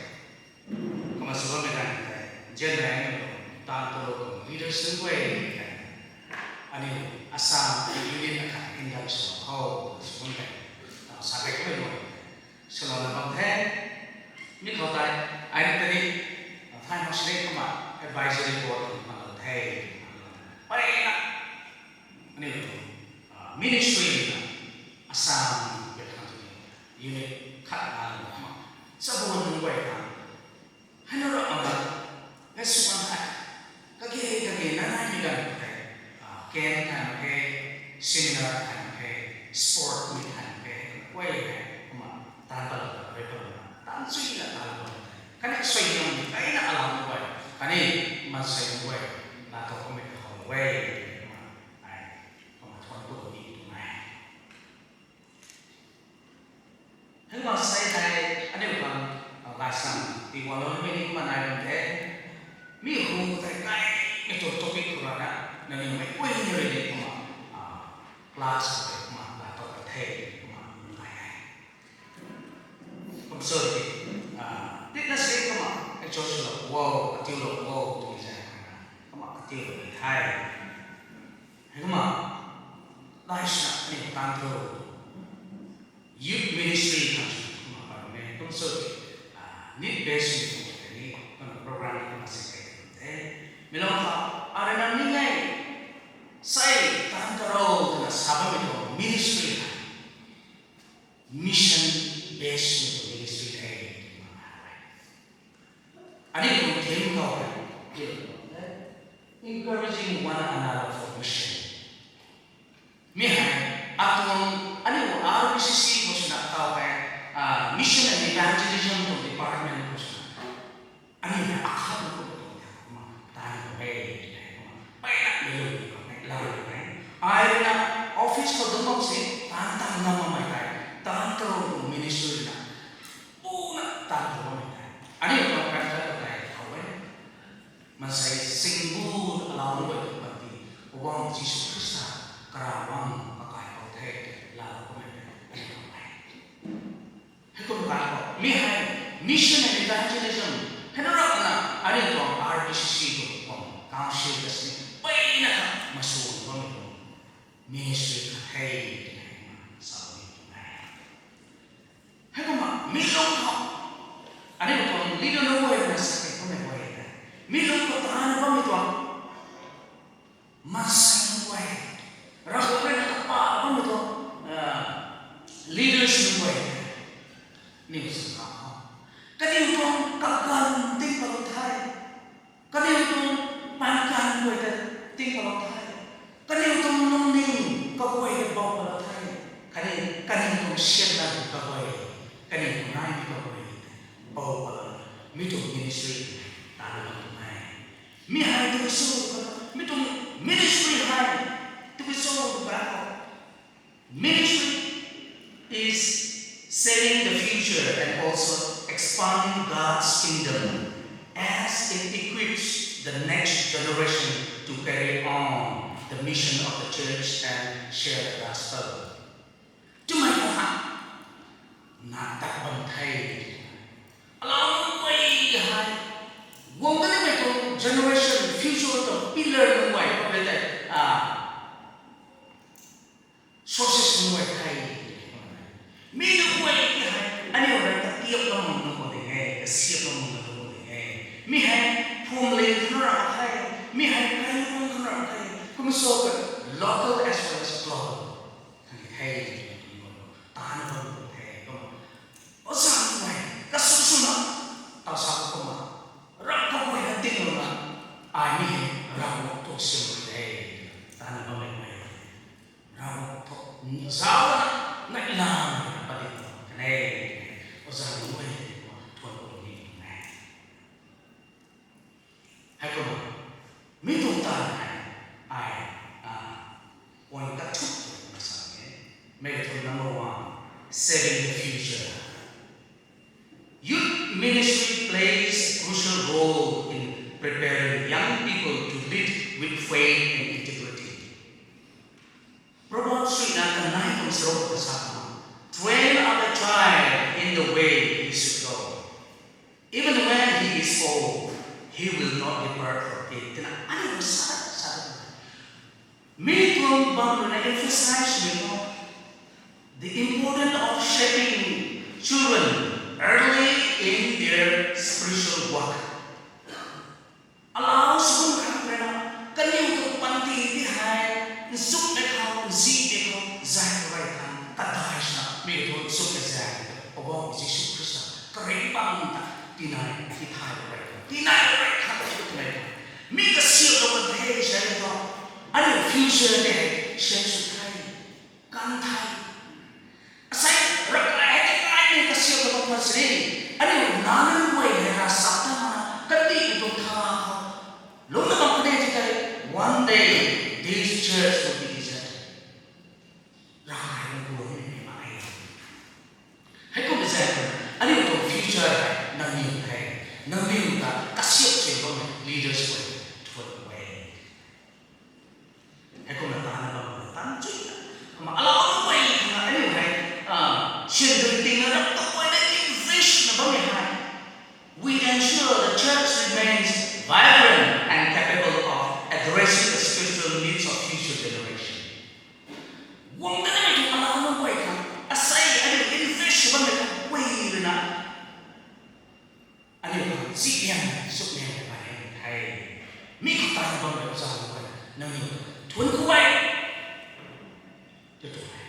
Kumna sw bammei ganv tei, nzianmei aniu Tangtho tuang leaders nunc guay tei, aniu Assam Union akhat induct sw khou sw bam tei, sa kei kamei guay, swlouna bam the, mi khou tei, ai ni tei, thay mak sini kumna, Advisory board khang phaan the. Peyna aniu ministry na Assam pe khang unit khat na ma sabun nunc guay khang hei na ra ama hei suan hei kage kage na nai mi ganv the. Camp thay mak khe, seminar thay mak khe, sport meet thay mak khe, guay hei kumna taanc patlou ta, rui patlou na taanc chuina taanc patlou the. Khatni suaihiam ni kaina alam guay khatni maansei nunc guay na ta kumna kahow e. Kumna ai kumna thuan ku ni tu nai. Hei maansei tei aniu khang laisang tiiguanglou nimei ni kumna nai bam the. Mi hu tei kaimei tuang topic khou rana nangniw mei guay ni rui ni kumna class khou tei kumna laa tat kan the, kumna nai e. Kum sw di, titna si kumna actual swlou o, katiulou o twmei zaeng khou na kumna katiulou ni the. Hei kumna laisang ni taanc thu youth ministry khang sw kumna pat me kum sw di, need based ni kum tei ni kumna program ni kumna si kei the. Mei lou khou arana ni ngai sei taanc karou twna sa bammei tuang ministry hei mission based ni tuang ministry the. Aniu tuang theme khou hei encouraging one another for mission. Mi hei atuang aniu R B C C khou swna tau hei mission and evangelism tuang department khou swna aniu hei akhat na khou tuang the kumna taanv khou e, kumna peyna mei lou ni khou hei la lou e. Ai rui na office khou dungc bam si taanc taanv ngam makmei tei taanc karou tuang ministry na puna taanv khou bammei tei aniu tuang pastor khou tei khou e. Maansei singbu alauc guay tuang panty Poubauhmei Jisu Khrista karavang kakai khou the laalou kummei tei aniu khou e. Hei kum ganv khou mi hei mission and evangelism hei na rana aniu tuang R B C C tuang council ta si peyna kha masw bammei tuang ministry khat the twna sa ni tuang e. Hei kumna mi lung khou aniu tuang leader nunc guay na sa kei kummei guay tei mi lung khou taanna bammei tuang maansei nunc guay, Ravguangc rui na kapa bammei tuang leaders nunc guay ni sa kha kaniw tuang kaganv ting palou the. Kaniw tuang paan ganv guay ta ting palou the. Kaniw tuang lungning kaguay ta bou palou the. Khatni kaniw tuang siatna kaguay, kaniw tuang naimei kaguay ta bou palou, mi tuang ministry taanna bam tuang e. Mi hei tabui sw, mi tuang ministry hei tabui sw tu ba khou, ministry is saving the future and also expanding God's kingdom as it equips the next generation to carry on the mission of the church and share the gospel. Twmei khou hei na tat bam the. Alauc guay hei guang kanimei tuang generation, future tuang pillar nunc guay khou tei sources nunc guay the. Mi nunc guay ti hei aniu rui katiap lou mak nunc khou ding e, kasiap lou mak nunc khou ding e. Mi hei phwamling khou na ra the, mi hei kailung khou na ra the. Kum sw ka local as well as global khatni the, taanna bam the kumna. Oza nunc guay kasu swna taw sa kumna, ram kaguayna tinglouna, ai ni hei Ravguangc tuang siam the, taanna bammei guay Ravguangc thu zaucna neihlamei na padik kan e. Oza nunc guay kumna thuan ku ni tuang e. Heikumna mi tuang taanv hei ai point kathumh na sa e. Mei kathumh number one, saving the future. Youth ministry plays a crucial role in preparing young people to lead with faith and integrity. Proverbs suina kanei tuang charuk ta sa kumna, train up a child in the way he should go. Even when he is old, he will not depart from it. Twna aniu sa sa mi tuang bam ruina emphasize swmei khou, the importance of shaping children early in their spiritual walk. Alauc Poubauhmei Jisu Khrista karingh bam ta tinai tithaylou rey, tinai rey khat tei tw twmei ta mi kasiamhlou kan the sa e thu, aniu future tei sian sw the, kan the. Asei ravkai hei tei kaimei kasiamhlou kan sini, aniu nac nunc guay hei ravsap ta mana kandihmei tuang tha khou lungcna bam puni ti tei, one day this church will be deserted. Ravkai nunc guay ni mei mak e. Heikumna zaeng khou aniu tuang future hei nangniw the, nangniw ta kasiamh sw bammei leaders guay thuan e. Heikumna taanna bam khou tan chuina, kumna alau nunc guay khang aniu hei siandui tingna rap tuang guay na invest na bammei hei, we ensure the church remains vibrant and capable of addressing the spiritual needs of future generation. Guang ta namei tuang alau nunc guay khang asei aniu invest sw bammei khang guay ruina aniu khang ziliang sukliang pay hei the. Mi khou taanv bam rap za nunc guay, nangniw thuan khou e tw tu e.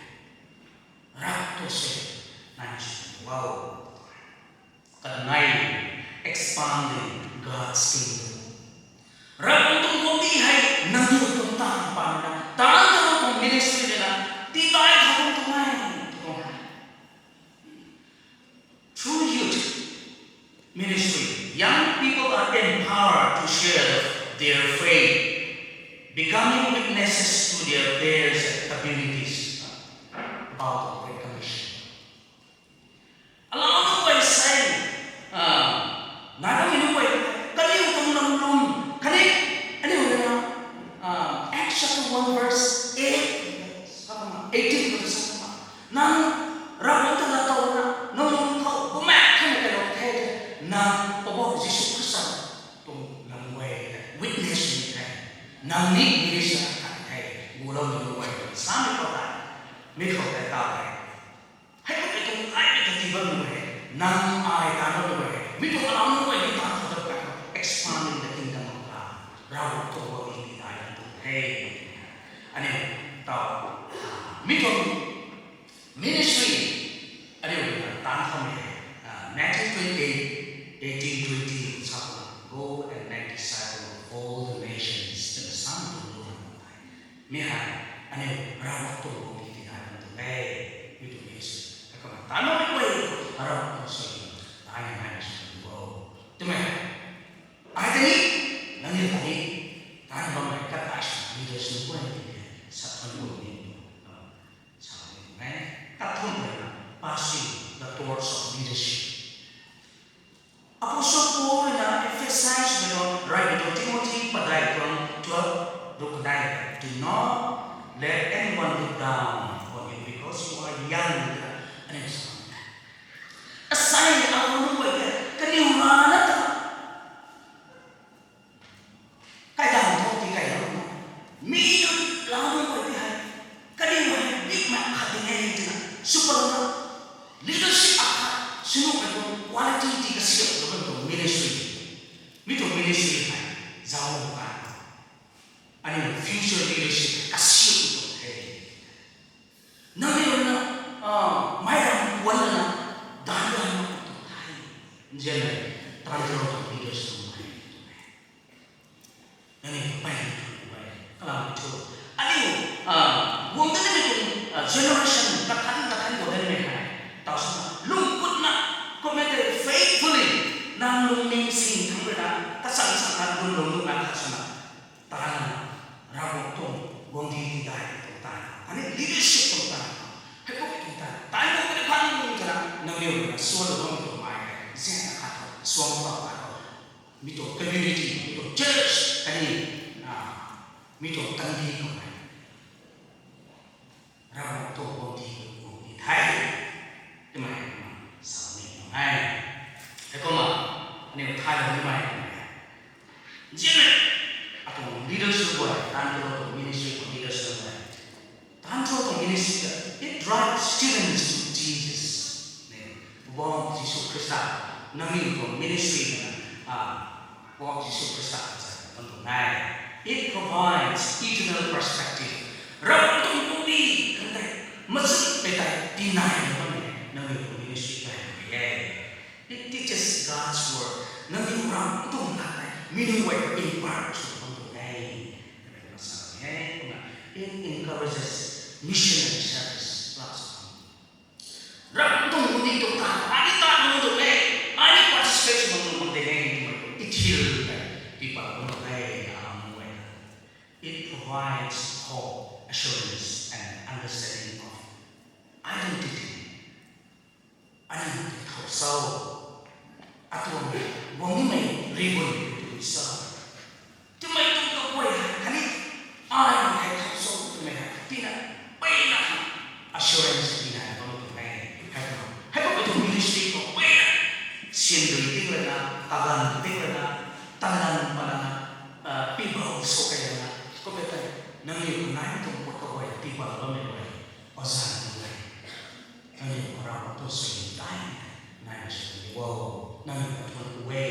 Rap tu se nai sw wow. Kanei, expanding God's kingdom. Ravguangc tuang guangcdic hei nangniw tuang taanv paan na, taanv ta tuang ministry na, titai khou tuang e, tuang e. Through youth ministry, young people are empowered to share their faith, becoming witnesses to their peers and communities about the Great Commission. Alau nunc guay sei, nai bammei nunc guay, kaniw tuang lam lum khatni aniu ruina, Acts chapter one verse eight, eighteen khou ta sa kumna, nang Ravguangc ta latouna nang lung khou bumaengc khatni kailou the, nang Poubauhmei Jisu Khrista tuang lam guay witness ni the, nang ni minister khat the, guloumei nunc guay samei khou tei, mi khou tei ta e. Heikumhmei tuang aimei kati bammei e, nang ai taanv bammei e, mi tuang alau nunc guay ni taanv khou ta khat khou expanding the kingdom of God. Ravguangc tuang guangcdic tithay kan tuang the. Aniu taw, mi tuang ministry, aniu taanv khamei, Matthew twenty-eight, eighteen, twenty sa, Go and make disciples of all the nations, twna sa tuang lu kan the. Mi hei aniu Ravguangc tuang guangcdic tithay kan tuang e. Mi tuang ministry ta kumna taanv bammei guay, Ravguangc tuang suaihiam taanv nai sw kan bo twmei ai ta ni, nangniw ta ni, taanv bammei kakai sw leaders nunc guay ni sa kan bo ni, sa ni e. Kathumh ruina, passing the torch of leadership. Apostle Paul ruina emphasize swmei tuang, rey tuang Timothy padeih tuang twelve ruk kanei, Do not let anyone look down on you because you are young, twna aniu sa e. Asei alau nunc guay tei kaniw rana ta kaidam tho ti kailou na, mi nunc lau nunc guay tei hei kaniw hei big man khat ding e twna sw palouna, leadership akhat sw nuhmei tuang quality ti kasiamhlou kan tuang ministry. Mi tuang ministry hei zauc kan, aniu future leadership kasiamh tuang the. Nangniw ruina meic ram puan lana daanc ram tuang the. Nzianmei, taanv talou tuang leaders tuang the. Nangniw peyna tuang e, kalam thu, aniu guang danimei tuang generation kathan kathan guang danimei hei, taw swna lungkutna, kumna tei faithfully, nang lungning sing thangc ruina kachang chang na lungning lungna khat swna, taanv lana, Ravguangc tuang guangcdic tithay tuang taanv, khatni leadership tuang taanv, heikumhmei tuang taanv, taanv guang kani phan twna nangniw ruina suanlou bammei tuang mei hei, nzianna khat khou, suang khou khat khou, mi tuang community, mi tuang church khatni mi tuang kandih khou hei Ravguangc tuang guangcdic guang ni the twmei kumna sa ni tuang e. Heikumna aniu thaylou nimei nzianmei, atuang leaders nunc guay, taanv talou tuang ministry khou leaders nunc guay, taanv talou tuang ministry ta, it drives students to Jesus. Poubauhmei Jisu Khrista, nangniw tuang ministry na, Poubauhmei Jisu Khrista ta sa kan tuang e. It provides eternal perspective. Ravguangc tuang guangcdic kan tei, machun pei tei tinai na bammei nangniw tuang ministry tei. meaning way in part to come to me. It encourages missionary service. Ram tuang muni tuang ta, ai ni ta nung tuang e, ai ni participate nung tuang de e, it heal the people nung tuang e, aram nung e. It provides hope, assurance, and understanding of identity. Aniu tei thau sau, atuang guang nimei ribun tu sa. Twmei tuang kaguay hei khatni ai hei thau sau twmei hei tina peyna assurance tina bam tu hei. Hei kumna hei kumna tu ministry khou peyna sian dui ting lana, tagan ting lana, talan palana, people so kai lana, ko pe tei nangniw nai tuang pot kaguay people bammei guay, ozan tu hei. Nangniw khou Ravguangc tuang suaihiam tei nai na sw ni o, nangniw ta thuan ku e,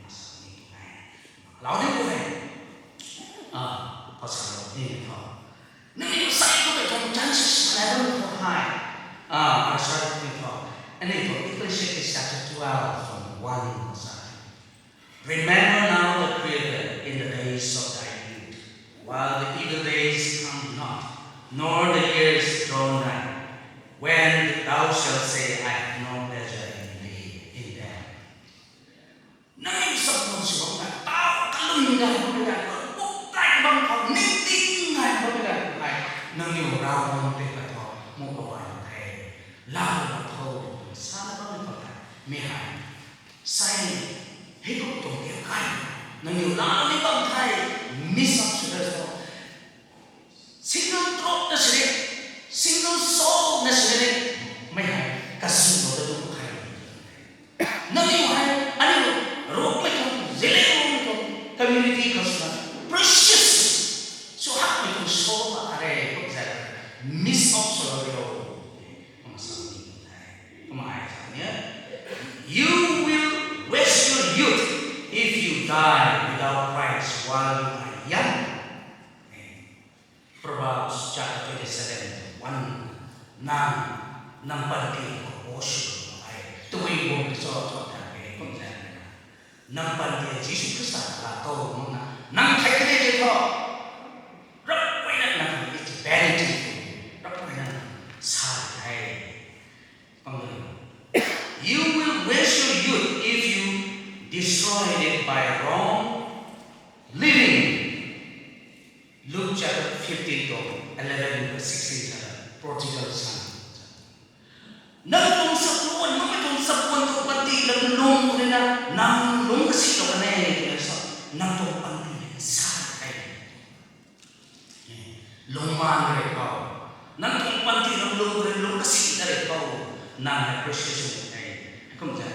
na sa ni tu e. Lau di ku e. Ah, pasal ni tho. Nangniw sai tu e tuang chances level tho high. Ah, pasal ni tho. Ani tho Ecclesiastes chapter twelve from one pasal. Remember now the Creator in the days of thy youth, while the evil days come not, nor the years draw nigh, when thou shalt say, I have no pleasure in thee, in them. Nangniw sa pun sw bam ta, tau kalum gay bam ta, buk kai bam khou, ning ting gay bam ta, ai, nangniw Ravguangc tei ka tho, mu ka bai the, lau na tho, sa na bam khou ta, mi hei. Sai, hei kum tuang tiam kai. Nangniw lau ni bam thei, miss out sw da so. Single throat na sini, single soul na sini, mei hei, kasu lo da tu khai. Nangniw hei, aniu, ruk mei tuang, zile ruk mei tuang, community khou sw na, precious. Sw hak mei tuang soul ma kare, kum zai, miss out sw lo rio. Kum sa ni kum thei, kum ai sa ni. You will waste your youth if you die without Christ while you are young. Proverbs chapter twenty-seven, one. Nang, nang panty khou bo sw ai, tui bum cho cho ta ke kum zai na. Nang panty Jisu Khrista la tou makna, nang thai kade de tho. Rap pui na nang, it's vanity. Rap pui na nang sa hai. You will waste your youth if you destroy it by wrong living. Luke chapter fifteen to eleven, sixteen, prodigal son. Nang tuang sapuan, nang tuang sapuan tuang panty lam lung rui na, nang lung kasi lo kane, kane sa, nang tuang panty sa kai. Lungman rui khou, nang tuang panty lam lung rui lung kasi na rui khou, nang appreciation kai. Kum zai,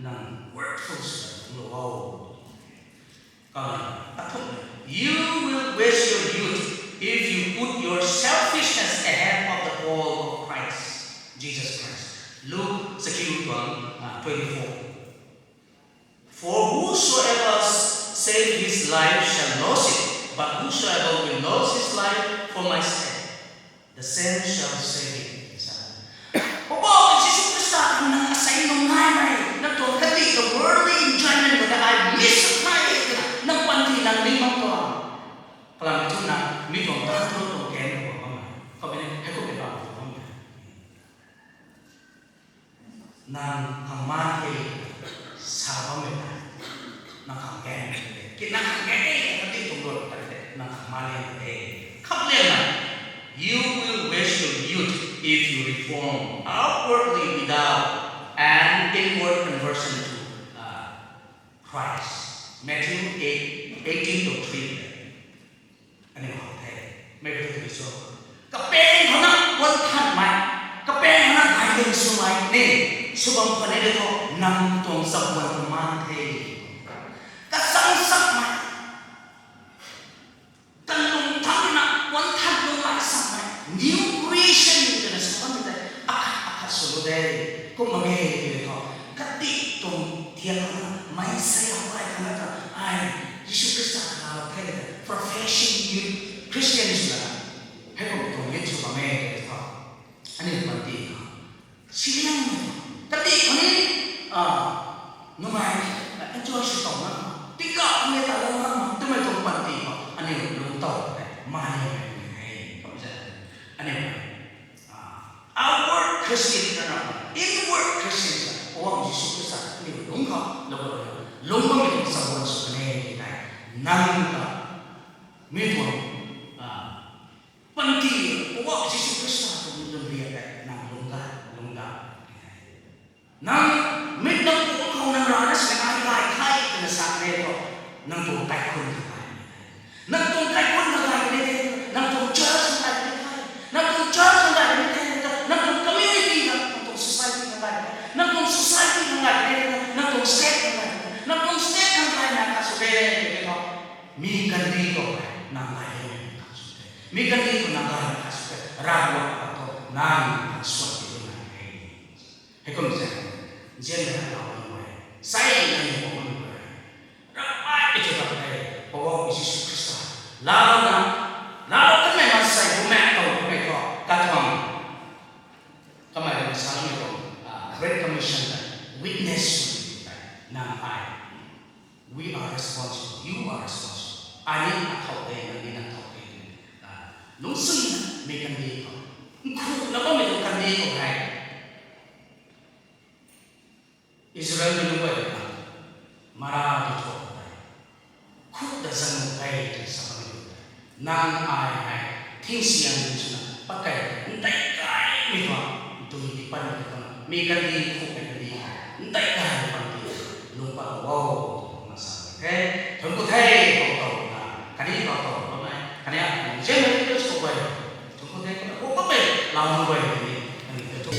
nang worthful sw lung lo. Kalam, athumh, you will waste your youth if you put your selfishness ahead of the call of Christ, Jesus Christ. Luke, sakiu tuang, ah, twenty-four. For whosoever s-, save his life shall lose it, but whosoever will lose his life for my sake, the same shall save it. Sa. Poubauhmei Jisu Khrista khang nang asei nung naimei, nang tuang kandih tuang worldly enjoyment khou ta ai miss out nai e twna, nang panty nang ning mak tuang. Kalam thu na, mi tuang tan thu tuang kan tuang bam. Kau bini, hei kum bam tuang bam. Nang khang man the, sa bam e ta. Nang khang gan the. Ki nang khang gan the, kati tuang luan ta the. Nang khang man liang the. Kham liang na. You will waste your youth if you reform outwardly without an inward conversion to, uh, Christ. Matthew eight, eighteen to three. Ani hou the. Mei kata tei so. Kapeng khou na wan than mai. Kapeng khou na guidance sw mai ni. Sw bam khou ni de tho nang tuang zam wan tu man the. Kasang sak mai. Kalung thang na wan than lung mai sak mai. New creation twna sa bam tei. Akhat akhat sw lu de. Kum mak ge tei de tho. Kati tuang thiak na mai sai a pai khang na ta. Ai, Jisu Khrista khang na the. Professing you Christians na. Hei kum tuang yin sw bam e tei tho. Ani panty na. Siliang. Kati khou ni, ah, numei, ah, enjoy sw tau na. Tingkauh khou ni ta Nang ta mi tuang, a, panty, Poubauhmei Jisu Khrista tuang lungriak tei nang lungcgay, lungcgay. Nang, mi nang pu khou nang rana sini ai gay the twna sa khe tu, nang tuang kaikhun khang gay. Nang tuang kaikhun khang gay ni the, nang tuang church khang gay ni the, nang tuang church khang gay ni the, nang tuang community khang, nang tuang society khang gay ni the, nang tuang society khang gay ni the, nang tuang state khang gay ni the, nang tuang state khang gay na kha sw the, the tu. Mi kandih khou nang gay ni kha sw the. Mi kandih khou nang gay ni kha sw the. Ravguangc khou tu nang kha sw the tu nang the. Heikum zaeng, nzianmei hei lau nunc guay, sai nai ni bam nunc guay, ravmei kiu bam the, Poubauhmei Jisu Khrista, laalou na, laalou kanmei maansei bumaengh tow kamei thu, katuang, kamei rui na saloumei tuang, ah, Great Commission ta, witness sw ni tei, nang ai, we are responsible, you are responsible. Ai ni na thow the, nang ni na thow the, ah, lungcsimei kandih khou, nkhuna bammei tuang kandih khou hei, Israelmei nunc guay rui na, Mara ti thuak tei, khut ta zang nuh e twna sa bammei tei, nang ai hei, thingsian swna, pakai, ntei kaimei tuang, dui ti pan ti tuang, mi kandih khukmei kandih, ntei kaimei pan ti, lung pat o, twna sa the, thuanc ku the, khou tow na, kandih khou tow bammei, kandih a, nzianmei Khrista guay, thuanc ku the, kumna khou bammei, lau nunc guay ni, kandih ta thu.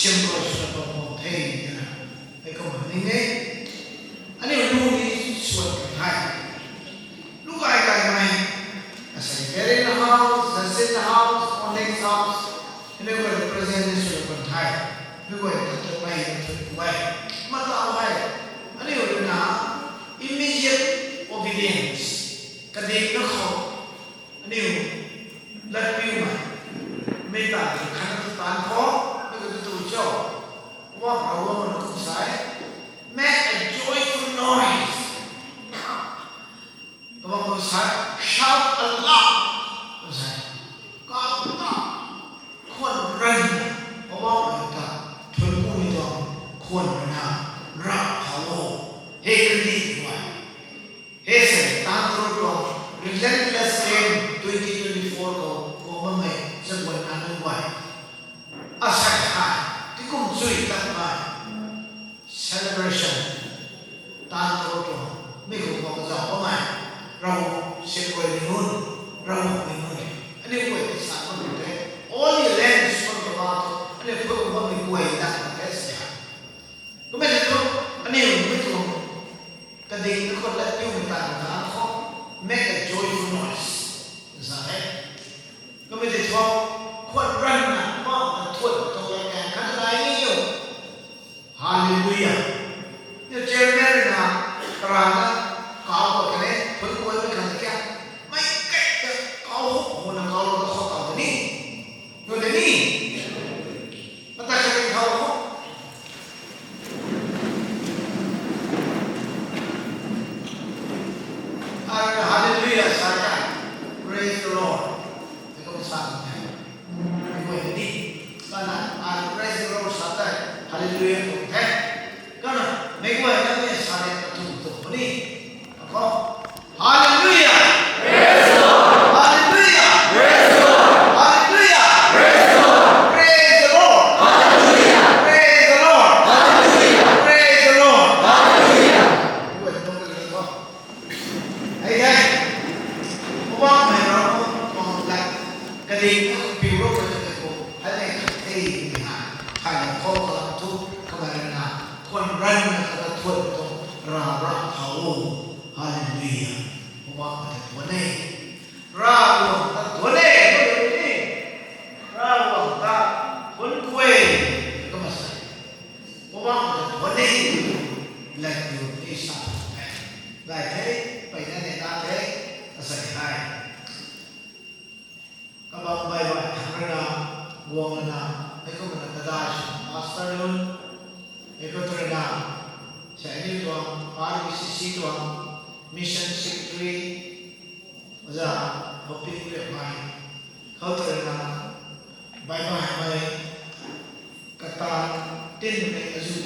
Christian khou sw bam bam the twna, hei kumna ning e. Aniu lu ni sw kan the. Lu kai kai mei, asei Karen house, Justin house, Onyx house, aniu guay represent ni sw kan the. Aniu guay ta tu mei tu guay. Kumna tau hei, aniu rui na immediate obedience, kadikna khou, aniu latpiumei, mei ta khatna tu taanv khou, mei ta tu tu cho, wa ra wa na kum sa e, make a joyful noise. Kabang kum sa e, shout aloud. Kum sa e, kau ta, khwan ran, kabang kum ta, thun kum ni tuang, khwan ran na, rap khou o, he kan di tuang. He se, taanv turu tuang, Relentless Camp twenty twenty-four khou, khou bammei, chabuan na nunc guay. Asei hei, tikum chui tatmei, celebration, taanv turu tuang, mi khou khou kazauh bammei, Ravguangc siamruai ni nunc, Ravguangc ni nunc, aniu guay ti sa bam nunc the, Holy Land sw bam ta ba tu, aniu phu bammei guay ta nunc the se hei. Kumna tei thu, aniu mei tuang, kadikna khou latpiumei ta ta khou, make a joyful noise. Sa e. Kumna tei thu, khwan ran na, ma ta thuan ta la kan khat nai ni yo. Hallelujah. Ni chairman na, karana, kau ko kane, phu ko ni kan kya. Mei kai ta, kau ho, ho na kau lo ta khou kau ni. Nunc ni, mata khat ni thau ho. Ai hallelujah sa ta. Praise the Lord. Tei kum sa ta. Mei guay ni. Kana ai praise the Lord sa ta. Hallelujah kum the. Kana mei guay na ni sa ta tu tu ni. Ako. Hallelujah! Praise the Lord! Hallelujah! Praise the Lord! Hallelujah! Praise the Lord! Hallelujah! Praise the Lord! Hallelujah! Praise the Lord! Hallelujah! Hey, hey. Poubauhmei Ravguangc tuang lat, kadikna piu rou khat khat khou, hei nei khat the ni ha, hei na khou kalam thu, kamei rui na, khwan ran na kata thuan tuang, ra ra thau. Hallelujah. Poubauhmei ta thuan e. Ravguangc ta thuan e, thuan e. Ravguangc ta thuan kwe. Kumna sa. Poubauhmei ta thuan e. Lat kiu ni sa thuan e. Gay the, peyna ne na the, asei hei. Kabam bai bai thang rui na, guang rui na, hei kumna kadai sw pastor nunc, hei khou rui na, sa ni tuang, R B C C tuang, mission secretary, oja, hoping rui mai, khou rui na, bai bai mai, kata tin mei azu,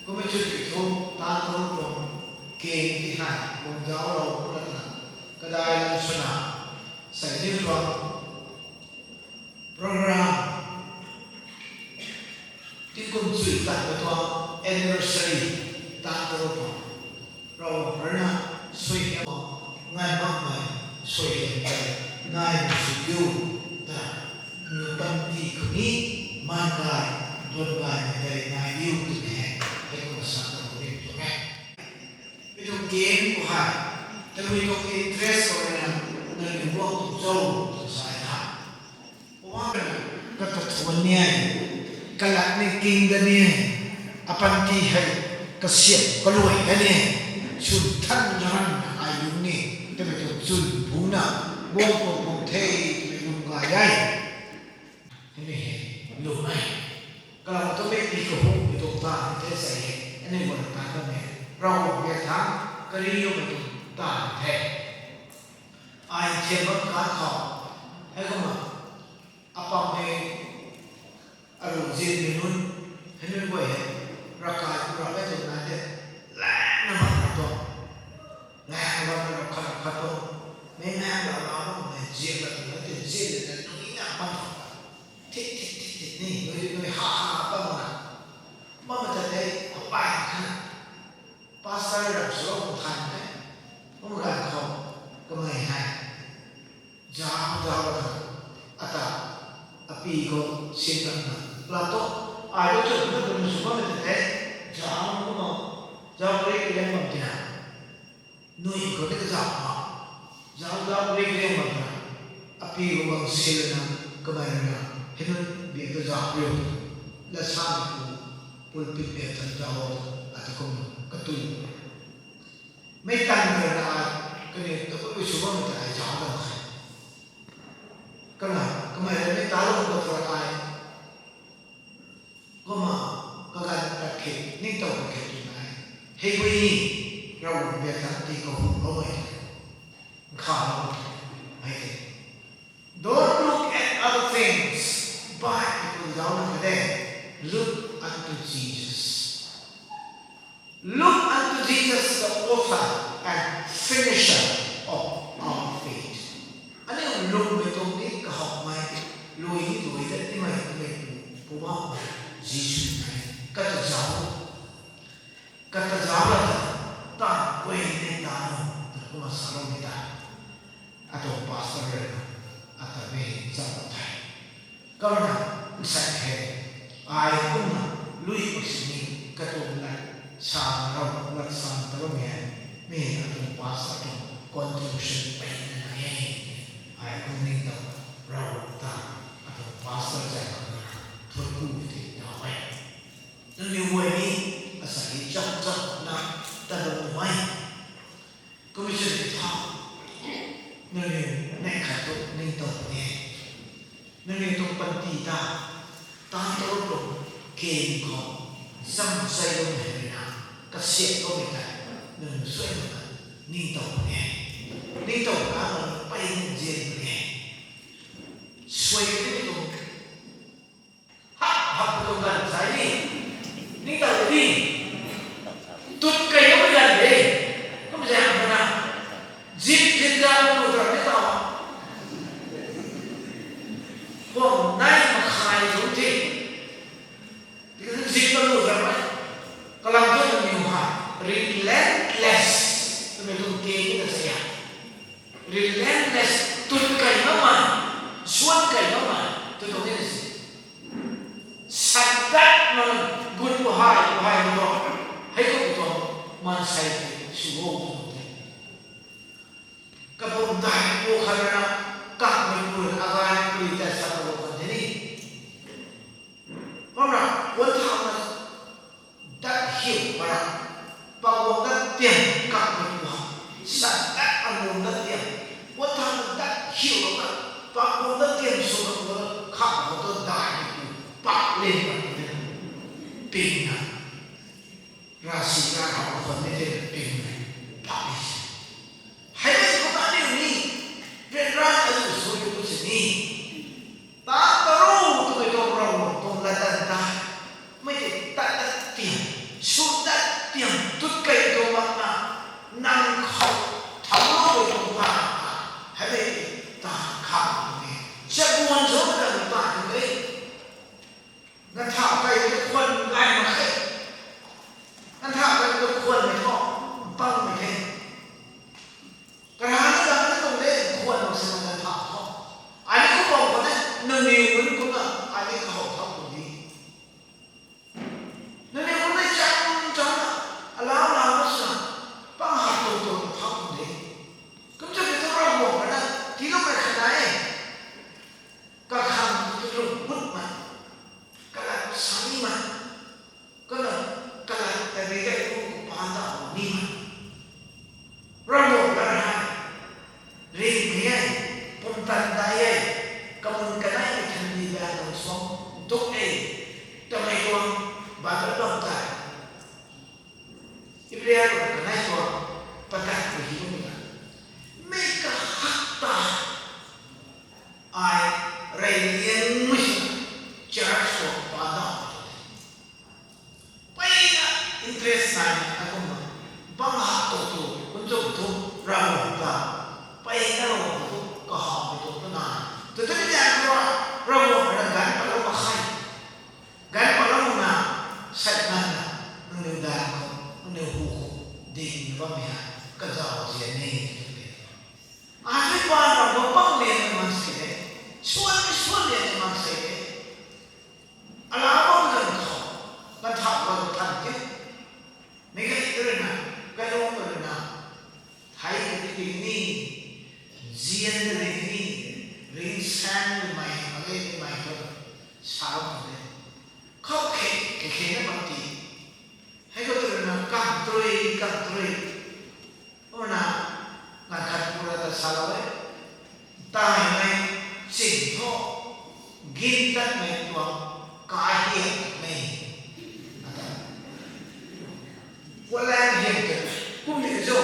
kumna chu ki thu, ta thu tuang, ke ti hei, guang zauc lou, kumna, kadai lam swna, sa ni tuang, program, tingkum chui tat na tuang anniversary tat ta tuang. Ravguangc rui na suaihiam ngai makmei suaihiam tei nai sw diu ta, nu panty khou ni man gay, duan gaymei tei nai diu twmei hei, hei kumna sa ta rim tuang e. Mi tuang game khou hei, tabui tuang interest khou rui na, nangniw guang tuang cho, tuang sa e tha. Poubauhmei rui na, kata thuan ni e, kalat ni king da ni e, apanty hei, kasiam kaluai da ni e, chwn than ran ai lung ni, tabui tuang chwn bu na, guang tuang tuang the, tabui lung gay e. Hei ni hei, lu e. Kalam tu mei pi kahumhmei tuang taanv the sa e, aniu guay taanv bam e. Ravguangc e tha, kariuloumei tuang taanv the. Ai thiam bam kan khou, hei kumna, apam hei, aru zinmei nunc, hei nunc guay hei, ravkai pu ra e tuang nai the, laengna bam ra tuang. Laeng bam ra khat khat tuang, mei laeng ra ra bam mei ziak ra tuang na tei, ziak ra tuang na nunc na bam ra. Thik thik thik thik ni, nui nui ha ha bam na. Bam ta tei, apai khat. Pastor ram sw lou kum than the. Kum ganv khou, kamei hei. Zauc zauc na, ata, api khou sin ram na, la tu, Ai tu chun na tu sw bam te the, zauc kumna, zauc kari kariang bam tina. Nui khou ni kazauh ma. Zauc zauc kari kariang bam tina. Api khou bang silna, kamei rui na, hei nunc biak ta zauc riu. La sa ni ku, pulpit biak ta zauc, ata kum katu. Mei tan rui na ai, kaniw ta ku sw bam ta ai zauc dam khe. Kana, kamei rui mei ta lou khou ta ai. Kumna, kaganv tat khe, ningtow tat khe tw nai. Hei bui ni, Ravguangc biak ta ti kahunloumei. Nkhavlou, hei te. Don't look at other things, but if you doubt today, look unto Jesus. Look unto Jesus, the author and finisher of our faith. Aniu lungmei tuang ni kahawmei, lui ni lui dat nimei, mei pu, Poubauhmei Jisu nai. Kata zauc, kata zauc la ta, ta guay ni ta nu, ta kumna saloumei ta. Atuang pastor rui na, ata mei zauc the. Kumna, nsai the, ai kumna, lui mak sini, katuang lat, sa rau, lat sa ta bammei, mi atuang pastor tuang contribution peyna nai e. Ai kum ningtow, rau ta, atuang pastor zai kumna, thut ku ti nau e. Nangniw guay ni, asa hi cham cham na, ta bam mei. Commission tha, nangniw neih khat tu ningtow puni e. Nangniw tuang panty ta, tan ta ru tuang keng khou, zam zai loumei rui na, kasiamhloumei tei, nangniw suai makna, ningtow puni e. Ningtow ka nang pey nzian puni e. Suai kani tuang Hak, hak tuang ganv sai ni. Ningtow di. Tut kei loumei ganv de. Kum zang khana. Zip, zip zang lu tram ni tau. Kuang nai makhai lu the. Zip lu tram ni. Kalam thu nangniw hei relentless twmei tuang keng ni na sa ya. Relentless, tut kei makmei, suan kei makmei, tw tuang ni na si. Sat dat na, gut pu hei, pu hei na tuang, hei kum tuang, maansei tei sw o tw tuang the. Kapumdai pu khat rui na, kakmei pu rui na, agai pu rui tei sa ta lou kan the ni. Kumna, one thousand dat hiu para, paguang dat tiam kakmei pu ha, sat dat aguang dat tiam, one thousand dat hiu para, paguang dat tiam sw kakmei pu, kha khou tu daihmei pu, pak len pat te, ping na, ravsic ra khou khwan ni the, ping na, pak ni se. Hei mei khou ta aniu ni, ryanra azu sw yu pu sini. Tan ta ru twmei tuang Ravguangc tuang latdanv ta, mei tei tat dat tiam, sw dat tiam, tut kei tuang makna, nang khou, thaulou tuang pa, hei mei tei, ta khang tuang e. Chabuan zauc na ta tuang e. Nang thau kei tei khwan gay mak khe. Nang thau kei tei khwanmei thu, mpangmei the. Karana dang na tuang de, khwan mak sina nang thau thu. Ani khou bam khou de, nangniw nunc kumna, ani kahow thau tuang di. Nangniw nunc tei cham cham na, alau lau na sina, pang hak tuang tuang na thau tuang de. Kum cha kei thu Ravguangc rui na, tiiloumei khat nai e. Kakhang tu lung gut mei, kalat sa nimei, kana kalat ta ri gay tu paan ta nimei. Ravguangc lat hei, ringmei e, pumtan dai e, kamun kaneimei thanmei baanv tuang suang ntuk e, twmei tuang Bible bam tei. Hebrew rui kanei tuang patat rui hi bam na, mei kahak ta ai rey liangmei sw church tuang pa dau tu. Peyna interest nai na kumna, bang hak tu tu, kun chum tu, Ravguangc ta, peyna Ravguangc tu, kahawmei tu tu na. Tu tu ni liang tu, Ravguangc na ganv patlou mak khe. Ganv patlou na, sat nganvna, nangniw daeng khou, nangniw hu khou, dingna bammei hei, kazauh zian e, tw e. Ai thu paan ram khou pang liangmei maansei e, suan, suan liangmei maansei e. Alau bam ganv khou, Khou khe, khe khe na bam ti. Hei khou tu na kam tui, kam tui. Ona, ngan khat pura ta salou e. Tai mei, ching tho, gin tat mei tuang, ka hiam mei. Ata. Kualang hiam te, kum ni zo.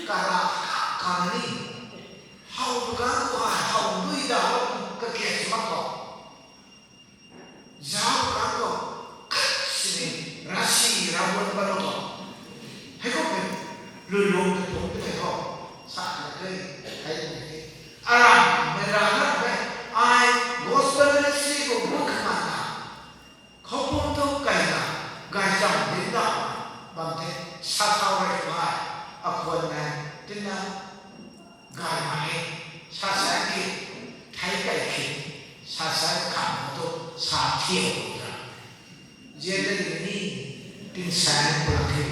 Kara, ka, ka ni. How tu ka, how dui da, ka kia si mak ko. Zau kang khou, khat sini, rasi, rawan bam khou. Hei khou pen, lui lung ta pum ta hei khou. Sa na kei, hei na kei. Aram, mei ra na mei, ai, gospel ministry khou buk khamana. Khou pum tu kai na, gaychamv din da, bam the, sa thau rei mai, akhwan na, tin na, Gay mak e, sa sa ki, thei kai ki, sa sa khat na tu, sa thiu ra. Zian de ni, tin sa ni pula ki.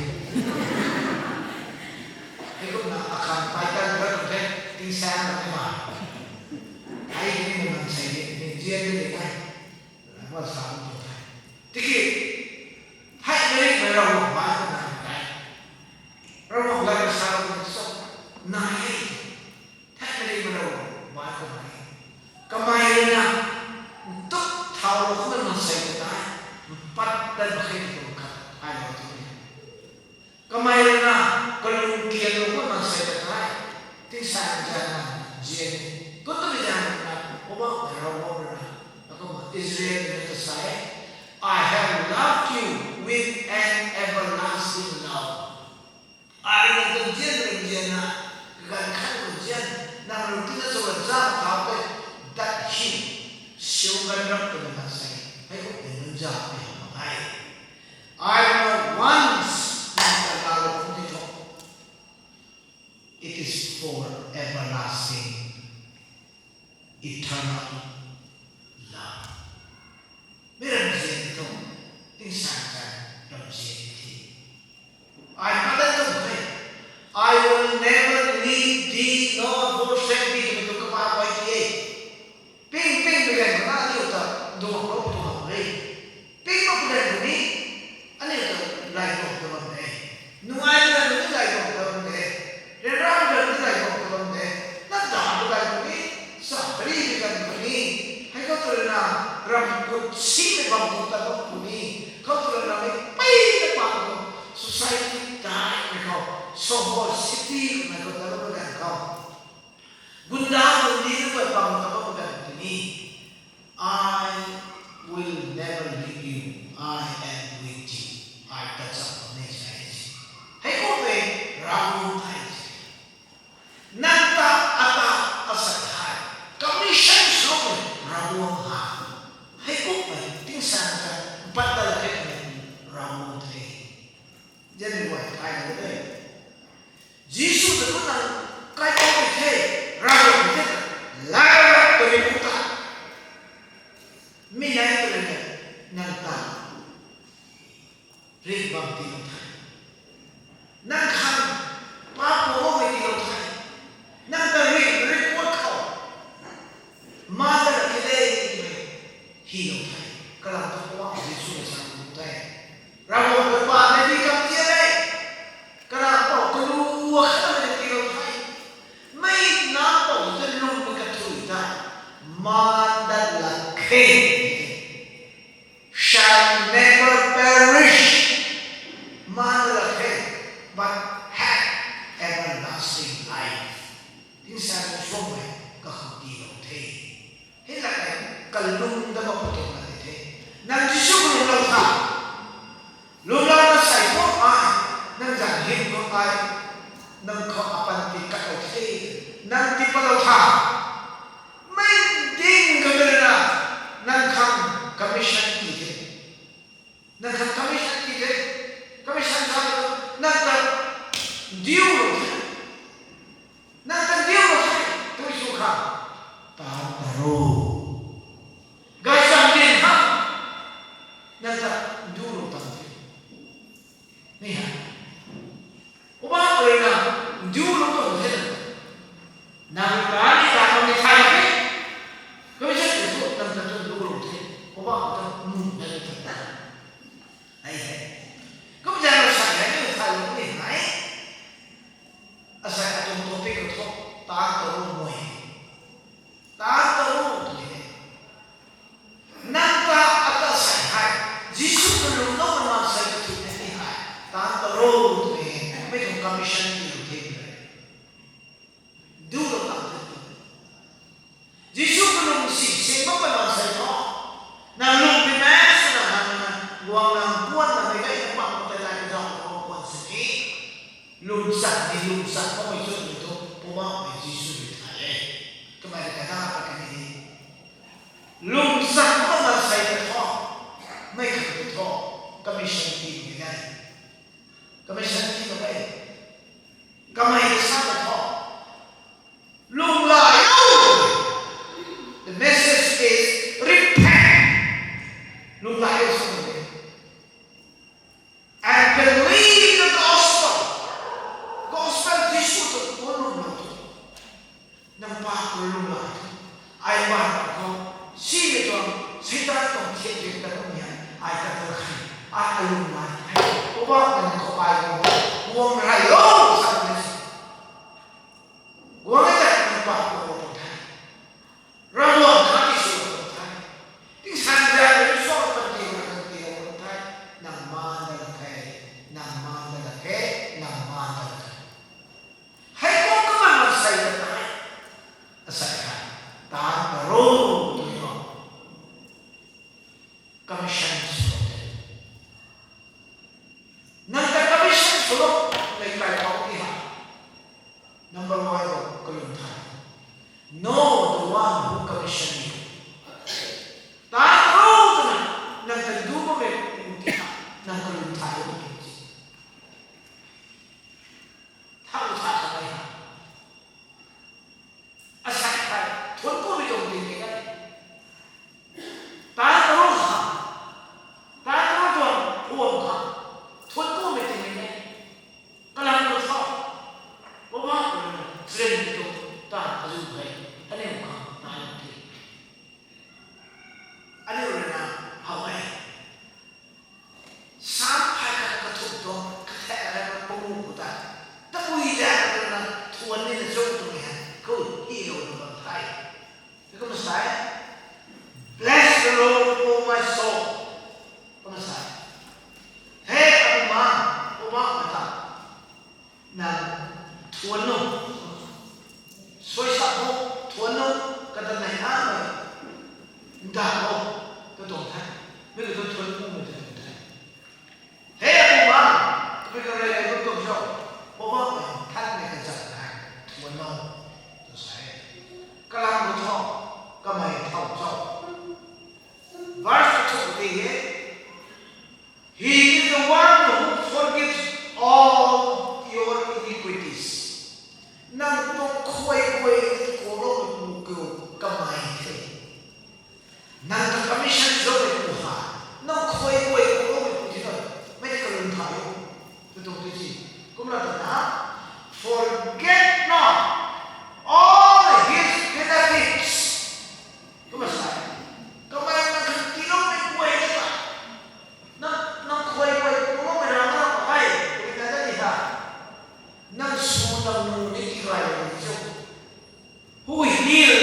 Hei kum na akhan pai tan ra tu the, tin sa na ni ma. Thei ni na man sai ni, ni zian de ni kai. Lamma sa tu the. Tiki, thei ni mei ra wo bai ko na ni kai. Ravguangc lat sa lou ni so, nai e. Thei mei ri mei ravguangc bai kamei. Kamei rui na, ntuk thau lou kumna maansei ta tei, mpat dat mak khe tuang khat, ai lou tu ni. Kamei rui na, kalung kian lou kumna maansei ta tei, tingsaeng zan na, zian ni. Kum tu ni zan na, Poubauhmei Ravguangc rui na, akumna Israel ni ta sa e, I have loved you with an everlasting love. Ai rui nang ta nzian rui nzian na, kaganv khat rui nzian, nang rui tina sw ganv zauc thau tei, that him, siu ganv rap twna maansei, hei khou tei nunc zauc tei hou mak e. Ai rui na once nang ta laalou kum ti tho. It is for everlasting, eternal love. Mi ramzian ti tho, tingsaeng zan ramzian ti. Ai padan tuang the. I will never leave thee nor forsake thee twmei tu kapa pai ti e. Ping ping ping ganv khou na aniu ta duang lou tu hang re. Ping lou pui ganv khou ni aniu ta lay tuang ta bam de. Nungai pui ganv khou ni lay tuang ta bam de. Ryanra pui ganv khou ni lay tuang ta bam de. Nang ta pui ganv khou ni, sa pari pui ganv khou ni, hei khou tu rui na ram kut simei bam khou ta bam khou ni, khou tu rui na mei pei na pa khou society daimei khou, sohor city mei khou ta bam ganv khou, gunda gundi na guay bam ta bam ganv khou ni, I will never leave you, I am with you. Ai ta cham bam ni sa e si. Hei khou tei Ravguangc thei si. Nang ta, ata, asei thei. Commission swmei Ravguangc ha. Hei kummei tingsaeng ta, mpat ta la hei mei Ravguangc the. Zian ni guay thei na de. Jisu ta kumna kai kou the, Ravguangc the, lara twmei pu ta. Mi nai twmei nang ta ringh bam tiilou the. Nang khang paap pumei tiilou the. Nang ta ringh report khou, maan ta la kile twmei hylou the. Kalam thu Poubauhmei Jisu rui sa tu the. Ravguangc rui paan nei di kam tia e. Kalam pou kalua khat na tiilou the. Mei na pou ta lungmei kathui ta, maan dat la khe shall never perish, maan dat la khe, but have everlasting life. Tingsaeng swmei kakhou tiilou the. Hei la e, kalum dat mak pu tuang na di the. Nang Jisu khou lwmlou tha. Lwmlou na sei thu ai, nang zanc hym khou ai, nang khou apanty katlou the, nang tii patlou tha. Mei ding khou tei na, nang khang commission ti the. Nang khang commission ti the. Commission sa tu, nang ta diulou the. Nang ta diulou the, tui sw khang, taan ta ro. Gaychamv din khang, nang ta diulou tan the. Ni ha. Poubauhmei Bam ta nunc na ta ta. Ai he. Kum jana sai hai ni thai lung ni hai. Asai atuang topic khou thu taan ta ru mui. Taan ta ru tw ni he. Nang ta ata sai hai. Jisu ta lung na ma sai ta tw ni hai. Taan ta ru tw ni he. Mei tuang commission ti lu the ni. Du lo ta the. Jisu kalung si sing mak pa nang sai tho. Nang lung pi maek swna nang na guang nang puan na mei gay na pang tei lai kazauh na guang puan sini. Lungcsak ni lungcsak mak mei chun ni thu Poubauhmei Jisu ni thay e. Kamei rui kata pat kani di. Lungcsak mak nang sai ta tho. Mei khat ta tho. Commission ti ni gay. Commission ti na gay. Kamei ta sa ta tho. Lunghlaic o. The message is repent. Lunghlaic o sa ta. And believe the gospel. Gospel Jisu ta tuan lunghlaic o. Nang pa khou lunghlaic o. Ai pa khou si le tuang Seitaan tuang thiak rik ta kum ni ai ta tu khan ai alunghlaic hei. Poubauhmei nang khou ai khou guang rai lo sa ni si. Guang e ta nang pa khou guang the. Ravguangc ta ti sw guang the. Tingsaengzaeng rui sw ta ti guang ti guang the. Nang maan da la khe, nang maan da la khe, nang maan da la khe. Hei kum kumna nang sai ta tei. Asai hai. Taan ta ru tw ni ho. Commission sw te. Nang ta commission sw lo, mei kai pau ti ha. Number one lo, kalung thay. Know the one who commission you. Taan ro twna, nang ta du bammei pu ti ha, nang kalung thay lo ti. Thau tha ta mei ha. Asai thai, thuan kummei tuang ting mei e. Taan ta ru kha, taan ta ru tuang puam kha, thuan kummei ting mei e. Kalam khou thu, Poubauhmei rui na train tuang taan azu hei, aniu khang nai lou the. Aniu rui na how e. Sam phay khat kathumh tuang katheh khat na pangu khou ta. Tabui zaeng rui na thuan nina chung tuang hei. Khou hi lou na bam the. Kumna sa e, Bless the Lord, O my soul. Kumna sa e. He Abumaengh, Poubauhmei ta. Nang thuan o. Suai sa o, thuan o, kata nei na mei. Nda o, katuang the. Mei katuang thuan o, mei katuang the. He Abumaengh, tabui karey rey bam tuang cho. Poubauhmei thanmei kazanc hei thuan o. Tw sa e. Kalam khou thu, kamei thau cho. Verse kathumh ti he. He is the one who forgives all your iniquities. Nang tuang khuay guay ni kuaklou pu kiu kamei the. Nang ta commission zauc pu ha. Nang khuay guay kuaklou pu ti na. Mei ni kalung thay o. Tw tuang ti si. Kumna ta na. Forget not all his benefits. Kumna sa e. Kamei nang khang tiiloumei guay ta. Nang, nang khuay guay kuakloumei rana pa e, kami ta ta ni ha. Nang sw nang nu ni tigaylou ni cho. Who heal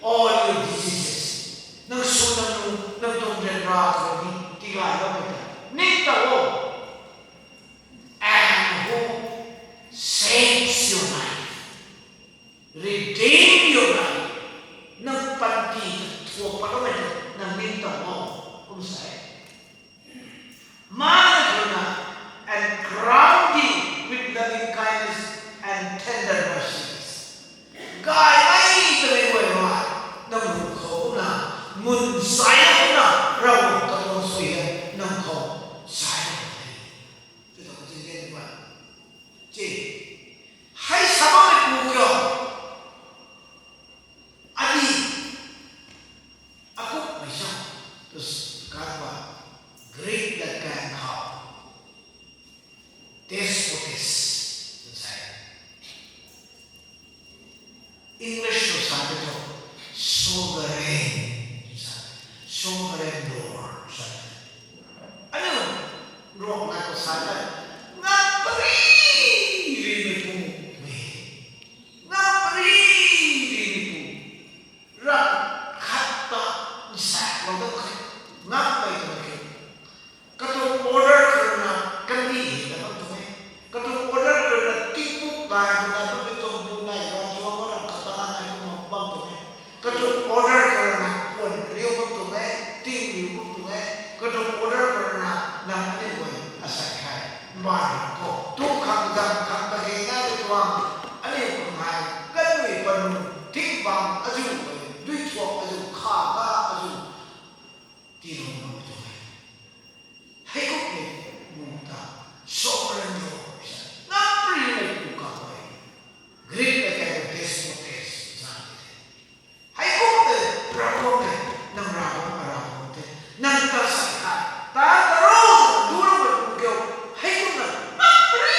all your diseases. Nang sw nang nu, nang tuang ryanra khou ni tigayloumei ta. Ning ta o. And who saves your life. Redeem your life. Nang panty ta thuak patloumei ta nang ning ta o. Kum sa e. Mana khou na, and crown thee with loving kindness and tender mercies. Gaymei twmei guay rui nang ruc khou kumna, mun zay kumna, Ravguangc katuang suaihiam nang khou zay the. Tw ta khou zin gen guay. Ci. Hei sa bammei pu kiu. Adi. Akupmei sa. Tw s-, kan ba. Greek latkaeng khou. Despotes. Tw sa e. English khou sa tei thu sovereign. Tw sa e. Sovereign. Lord, sa. Aniu Ruangmei khou sa tei, ngam pary rimei pu, e. Ngam pary rimei pu. Ram khat ta nsaklou dat khe, ngammei tuang khe. Katuang order khou rui na kandih hei na bam tuang e. Katuang order khou rui na tingpuk bai khou na bammei tuang bu nai ram tuang ram khat ta nai kum bam tuang e. Katuang order khou rui na puan riu bam tuang e, ting riu bam tuang e. Katuang order khou rui na nang aniu guay asei hei, mbaanv khou tu khang zam khang kage na tu tuang, aniu khang hei kanmei panu, ting bam azu, dui thuak azu, kha ga azu, tiilou bam tuang e. Hei kum e, mu ta, sovereign Lord, sa, ngam pary rimei pu kaguay. Greek ta kei despotes, sa, hei kum e, Ravguangc e, nang Ravguangc, Ravguangc the, nang ta sa hei, ta ta ro, du ro mei pu kiu, hei kumna, ngam pary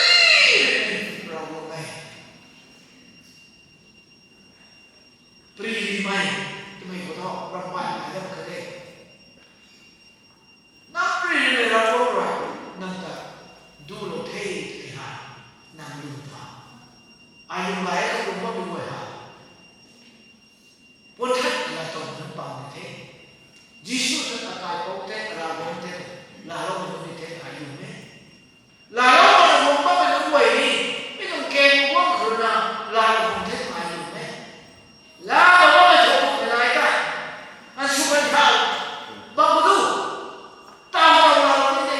rimei Ravguangc e. Pary rimei, twmei khou thu, ramh baihmei lam khat de. Ngam pary rimei Ravguangc rui, nang ta, dulou the, tei hei, nang lung ta. Ai lung gay khou lung bammei guay hei. Puan that la tuang nunc bam ni the. Jisu ta akaipouc the, Ravguangc the, laalou nunc ni the, ai lung e. Laalou mana guang bammei nunc guay ni, mi tuang keng guang khou rui na, laalou nunc the, ai lung e. Laalou bammei thu kummei nai ta, an sw kan thau, bam khou tu, taw taw laalou ni de.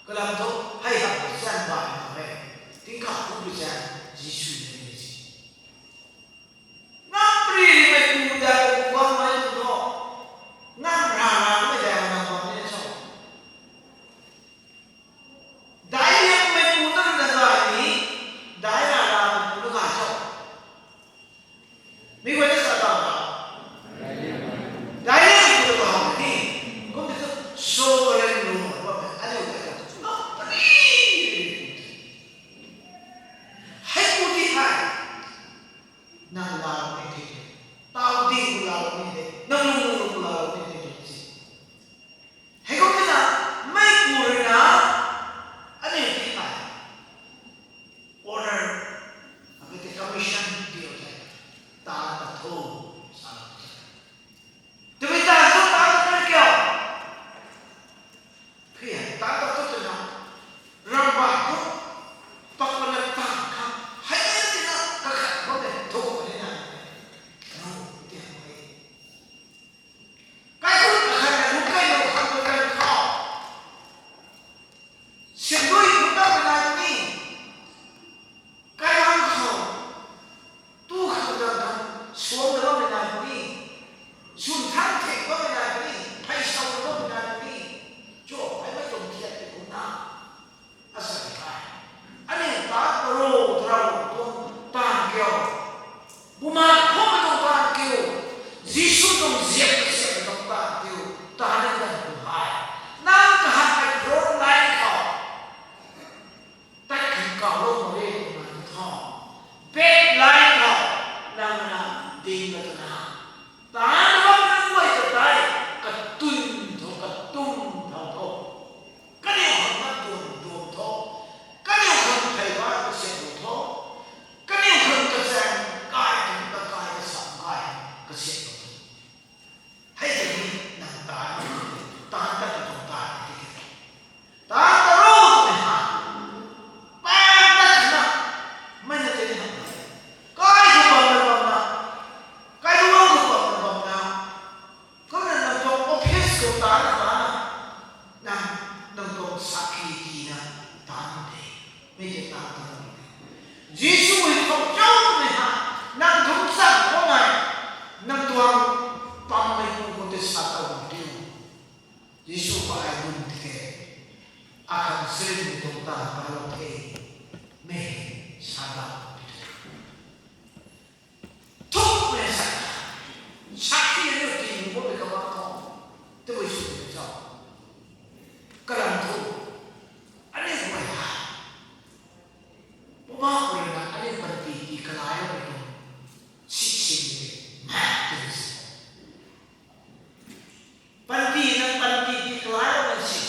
Kalam thu, hei hak zaeng baihmei e, tingkauh kummei zaeng, Jisu ni ni si. Ngam pary rimei pu ta pu guangmei tu tho, ngam ra ramei ta na guang ni cho. Daic liangmei pu na rui na gay ni, daic ra ramei pu na gay cho. Mi guay na sa taw na. Daic liangmei pu na gay ni, kum ti thu sovereign Lord bammei aniu tei ta, ngam pary rimei pu tei. Hei pu ti hei, nang laalou ni the, taw ding khou laalou ni the, nang lung lung khou laalou ni the tw si. Hei kum tina, meipu rui na, aniu ti hei, order, akhat ti commission diu the, taanv ta tho, sa the. Twmei taanv thu taanv ta tho kiu. Khe, taanv ta tho twna, ramh baih khou, pakpatna taanv khang, hei tina kakhat khou tei thu khou ni na, no, ti hei. Kaikhunc akhat na lungc kailou khang tu kan khou, sindui khou tammei nai puni, kailuang khou, tu khang zang khang, suang na bammei nai puni, swn thang thek bammei nai puni, phey sau na bammei nai puni, cho, hei mei tuang thiat tei kumna. Asei hei, aniu taanv ta ro, ta ro tuang taanv kiu, Bumaengh Nthanmei tuang taanv kiu, Jisu tuang ziap kasiamhmei tuang taanv kiu, taanv ni ganv tu hei, nang kahak hei front line khou, tat khang kawlou mak e twna thu, back line khou, nang na ding la twna, taanv bam nunc guay ta tei, katun tho, katum thau tho. Kaniw khang na duan duan tho. Kaniw khang thei bai kasiamhlou tho. Kaniw khang kachaeng kai khang kakai kasam kai kasiamhlou tho. Hei tei ni nang taanv, taanv tat tuang taanv tei tei. Taanv ta ro twmei ha, paeng tat khana, mei na tei ni ha, kai khou bamna bamna, kailuang khou bamna bamna, kumna nang tuang office khou taanv na taanv na, nang, nang tuang sakhi tina taanv de, mei tei taanv ta ro. Jisu rui khou chau twmei ha, nang thumc chang khou nai, nang tuang pammei pu khou tei sa tau tiu. Jisu pa ai dun tike, akhang sirinmei tuang taanv palou the, mei sa tau tiu. Thukmei sa, sakhi aniu tii nu bammei kabah khou, tabui sw tei chau. Kalam thu, aniu guay hei, Poubauhmei rui na aniu panty tii kalailoumei tuang, sising tei, mak tei si.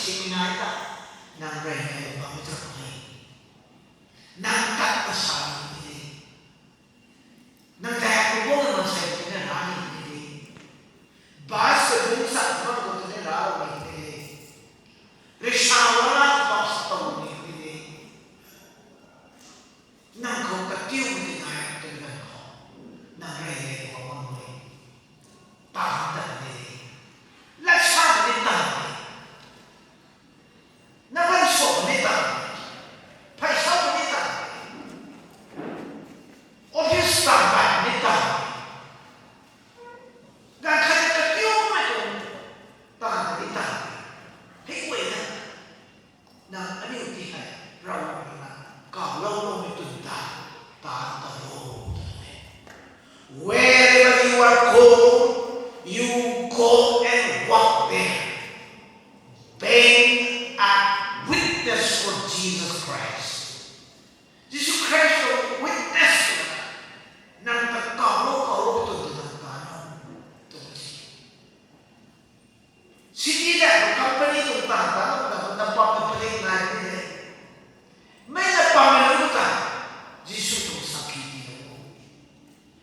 Singminai ta, nang rey nai bam ta ni. Nang tat ta sa ni. Nang ta ku bong na sei ni na ra ni ni. Bas ta bung sa bam ko ni ra ni ni. Risha wala bas ta ni ni. Nang khou katiu ni nai tu nang khou. Nang rey nai bam ni. Ta ta ni. Lat sa ni ta ni. Nang kan sw ni ta. Phaisa ni ta. Office ta ni ta. Ganv khat ta kiu mei tuang ta ni ta. Hei guay na. Nang aniu ti hei Ravguangc na kaw lou loumei tun ta. Ta ta lou ta ni. Wherever you are called, you go and walk there, being a witness for Jesus Christ. Jesus Christ tuang witness na, nang ta kaw lou kaw lou tu tu nang ta na tu. City le company tu ta ta na na na pam na pali nai ni le. Mei na pam na lu ta. Jisu tuang sakhi ti na.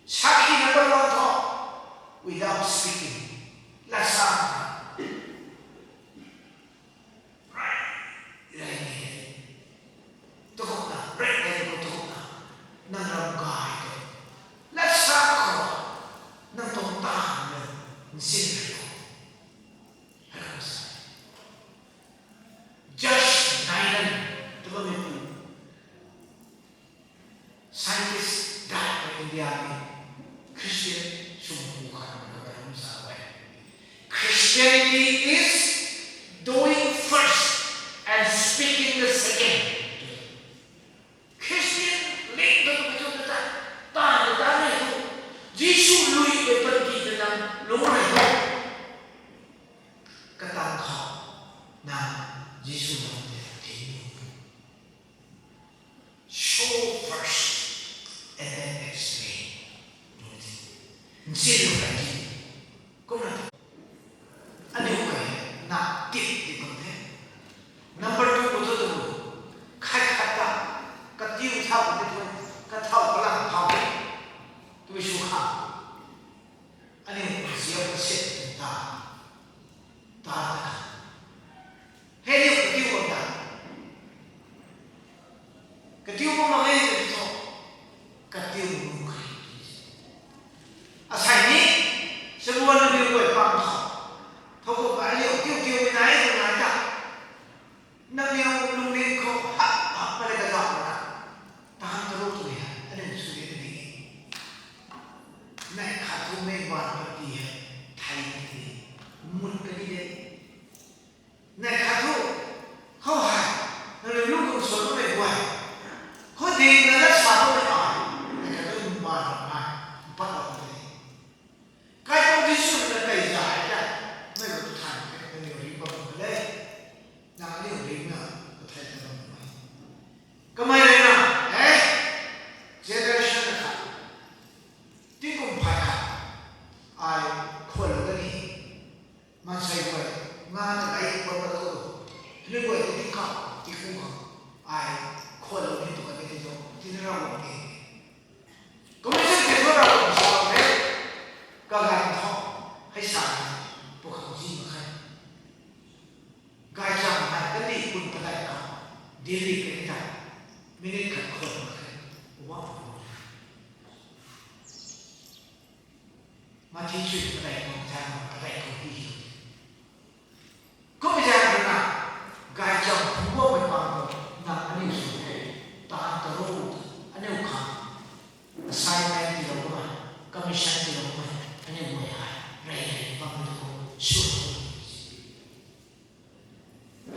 Sakhi na pam na tho. Without speaking. Lasa. Right. Right. Tukna, right, right, tukna. Nang ram gay tu. Lat sa ko. Nang tuang ta na nsin ko. Hello, sir. Josh Nyland, tu bam ni pu. Scientist, doctor, India ni Christian sum pu khat na ka ram sa we. Christianity is doing first and speaking the second. Christian ling tu tu tu ta ta ta ta ni tu. Jisu lui pe pan ti ta na lung rey tu. Katang khou na Jisu na te thing. Show first and then explain. Nzian lou kai ti. Kumna aniu kai na tip ti kum the. Number two ko tu tu. Khat khat ta. Katiu thau ko tu. Kathau kalang thau. Tu sw kha. Aniu ziap kasit ta. Ta ta kha. Hei niu katiu bam ta. Katiu bam mak e tw thu. Katiu bam mak e. Asei ni, sabuan na biu guay pang tho. Tho ko ka liu tiu tiu mi nai tu nai ta. Nang liu lungning khou hap hap ma le ka zauh na. Tahan ta ru tu ni ha, aniu sw ni ni. Nai khat thu mei ban pati hei, thei ni ni. Mut ka ni de. Nai khat thu, khou hei, nang rui lungc kum suan bammei guay. Khou ding na lat sa bammei ai, nai khat thu mbaanv ram nai, mpat bam the. Kaipouc Jisu na tei zay ta, mei rui than the, nang rui ring bam the. Nang aniu ringna, kathei ta bam the. Kamei rui na, eh, generation na khat, tingkum phay khat, ai khwan lou da ni. Maansei guay, nga na kai khwan lou da tu. Hni guay ti tingkauh, ti kum khang, ai khwan lou ni tu kan ni ti tu, ti na rau bam ni. Commission ti tu rau bam sa bam the, kaganv thu, hei sa ni, pu khang zi mak khe. Gaychamv hei kandih pun padeih khou, Delhi kandih ta, minute khat khwan mak khe, wa pu. Mathi chui padeih khou, zang padeih khou hi hi. Kum zang rui na, gaychamv phungc bammei pang khou, nang aniu sw the, taanv ta ru, aniu khang, assignment tiilou bammei, commission tiilou bammei, aniu guay hei, rey rey bammei khou, sw.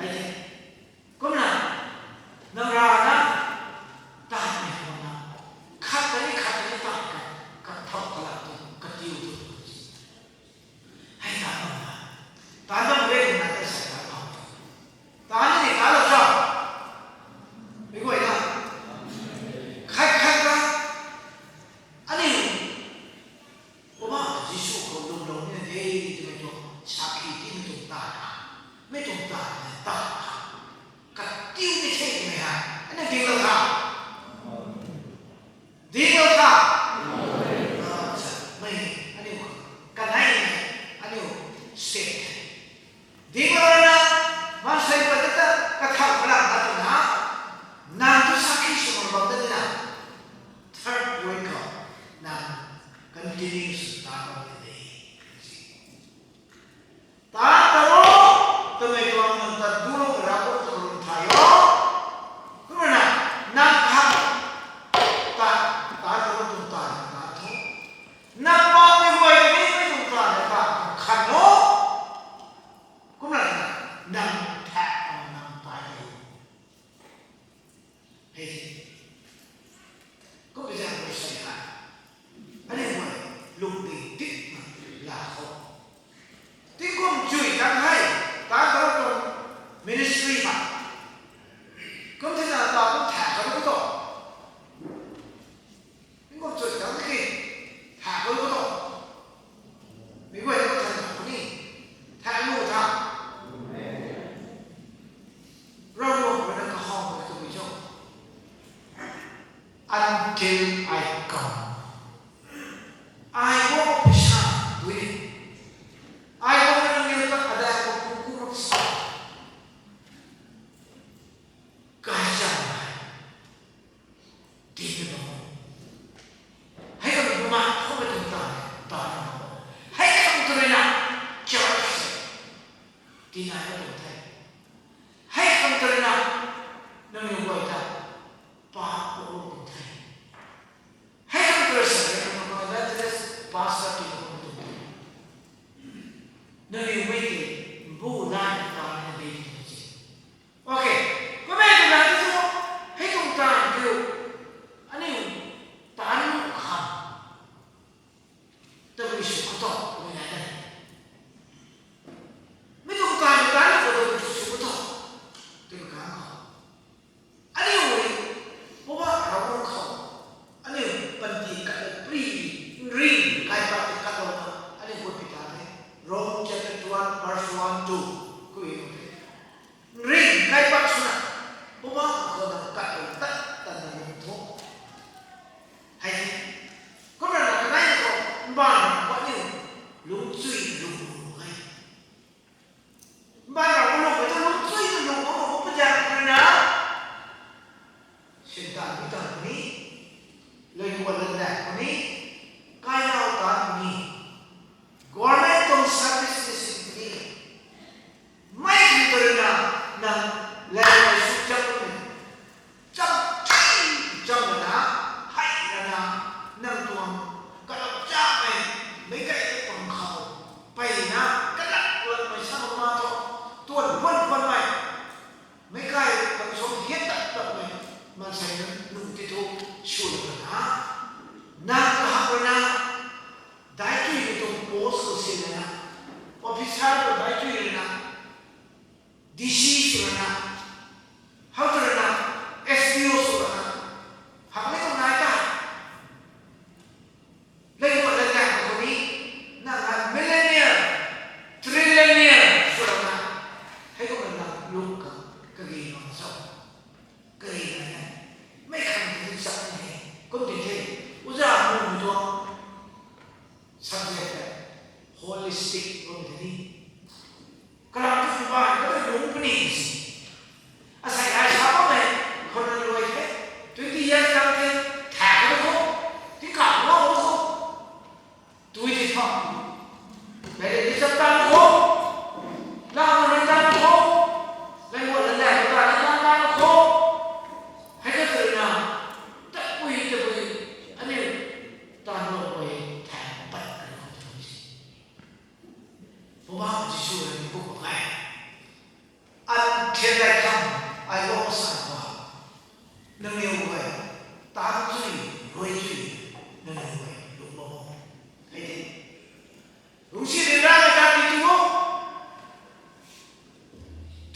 Ai the. Kumna, Nang thak nang pai e. Hei, kum zaeng rui sa hei, aniu guay lungding dikna laa khou, tingkum chui tang hei, ta tang tuang ministry ha, kum thina ta kum thak khat tu tho. Tingkum chui tang ki thak khat tu tho. Mi guay ta thak khat ni, thak lu tha. Ravguangc rui na kahaw mei tu mi cho. Until I come. Ai guang pisa dui ni. Ai guang na nangniw ta adai guang pu ku mak sa. Kai cham ai. Tina bam. Hei khang buma khou mei tuang ta, ta na bam. Hei khang tu rui na church tina na tuang the. Hei khang tu rui na nangniw guay ta pa pu tuang the. Hei khang tu rui sa rui na nangniw guay ta pastor tina pu tuang the. Nangniw mei tei bu la na ta na de tuang the. Okay. Kumna tu na tu, hei tuang taanv kiu, aniu taanv lu khang tabui sw khou tho, kumna ta. Mi tuang taanv taanv lu khou tabui sw khou tho, tw khang khou, aniu rui, Poubauhmei Ravguangc khou aniu panty katlou pri, nring kaipat tei katlouna aniu guay pi ta the. Rome chapter one verse one, two, kui the. Nring kaipat swna, Poubauhmei khou nang katlou tat tatna lung tho. Hei the. Kumna na kanei khou, mbaanv khou aniu lungcchuina lung lung e. Mbaanv khou lung e tu lungcchuina lung khou, khou pazaeng rui na, Satan ni tan ni, lei guan lan dak ni, kainau tan ni, government tuang service ni sin ni, mei khang tu rui na, nang lei lei sw cham ni, cham cham rana, hei rana, nang tuang kalap chamei, meic gay tuang khou, peyna, kalak lakmei sa ma thu, tuan puan puanmei, meic gay tuang sw hiat tat tatmei, maansei nunc ti thu, sw rana, nang kahak rana, daichui mei tuang post khou sin rana, officer khou daichui rana, D C sw rana, how tu rana, S D O sw rana, hakmei tuang nai ta. Lei guan lan dak khou ni, nang a millionaire, trillionaire sw rana, hei kumna nang lung khang, kage bam cho, kage nai e, mei khang ti ni chak ni e, kum ti the, uza mumei tuang subject tei holistic kum ti ni. Kalam tu mbaanv khou lung puni si. Asei ai sa bammei khou na luai the, twenty years tang the, thak khou, tingkauh khou, tui ti tho. Mei rui ti chap tan khou, lau rui tan khou, lei guan lan dak khou ta ni tan tan khou, hei ka tu rui na, tabui tabui, aniu taanv lu guay thak pat kan khou tu si. Poubauhmei Jisu rui ni kum mak e. Until I come, ai guang sa khou, nangniw guay, taanv chui, rui chui, nangniw guay lung bam o. Hei the. Lungcsi ryanramei ta ti tu o.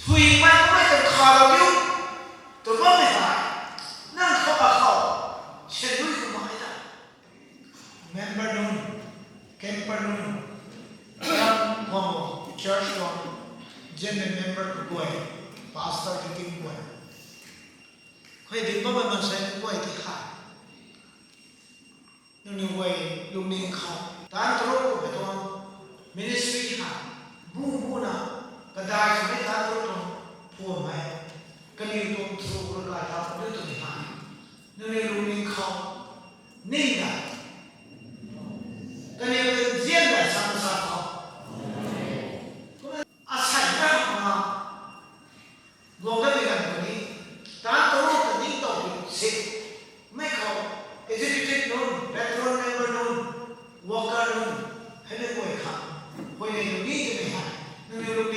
Thuy mai kummei ta khalou diu, tw bammei hei, nang khou akhou, syan rui kumna e ta. Member nunc, camper nunc, ram khou church tuang, zianmei member kaguay, pastor, deacon guay, khuay ding bammei maansei guay ti kha, nangniw guay lungning khou, taanv taruk kummei tuang ministry ha, bu buna, kadai swmei taanv taruk tuang phuam hei, kaniw tuang thru rui gay thau diu twmei hei, nangniw lungning khou, ningna, kaniw tuang nzianna sa sa khou, kumna asei ta khou na, guang kanmei ganv khou ni, taanv taruk ta ningtow si, mei khou, executive nunc, patron member nunc, worker nunc, hei nunc guay khang, huayney nunc ni twmei hei, nangniw lung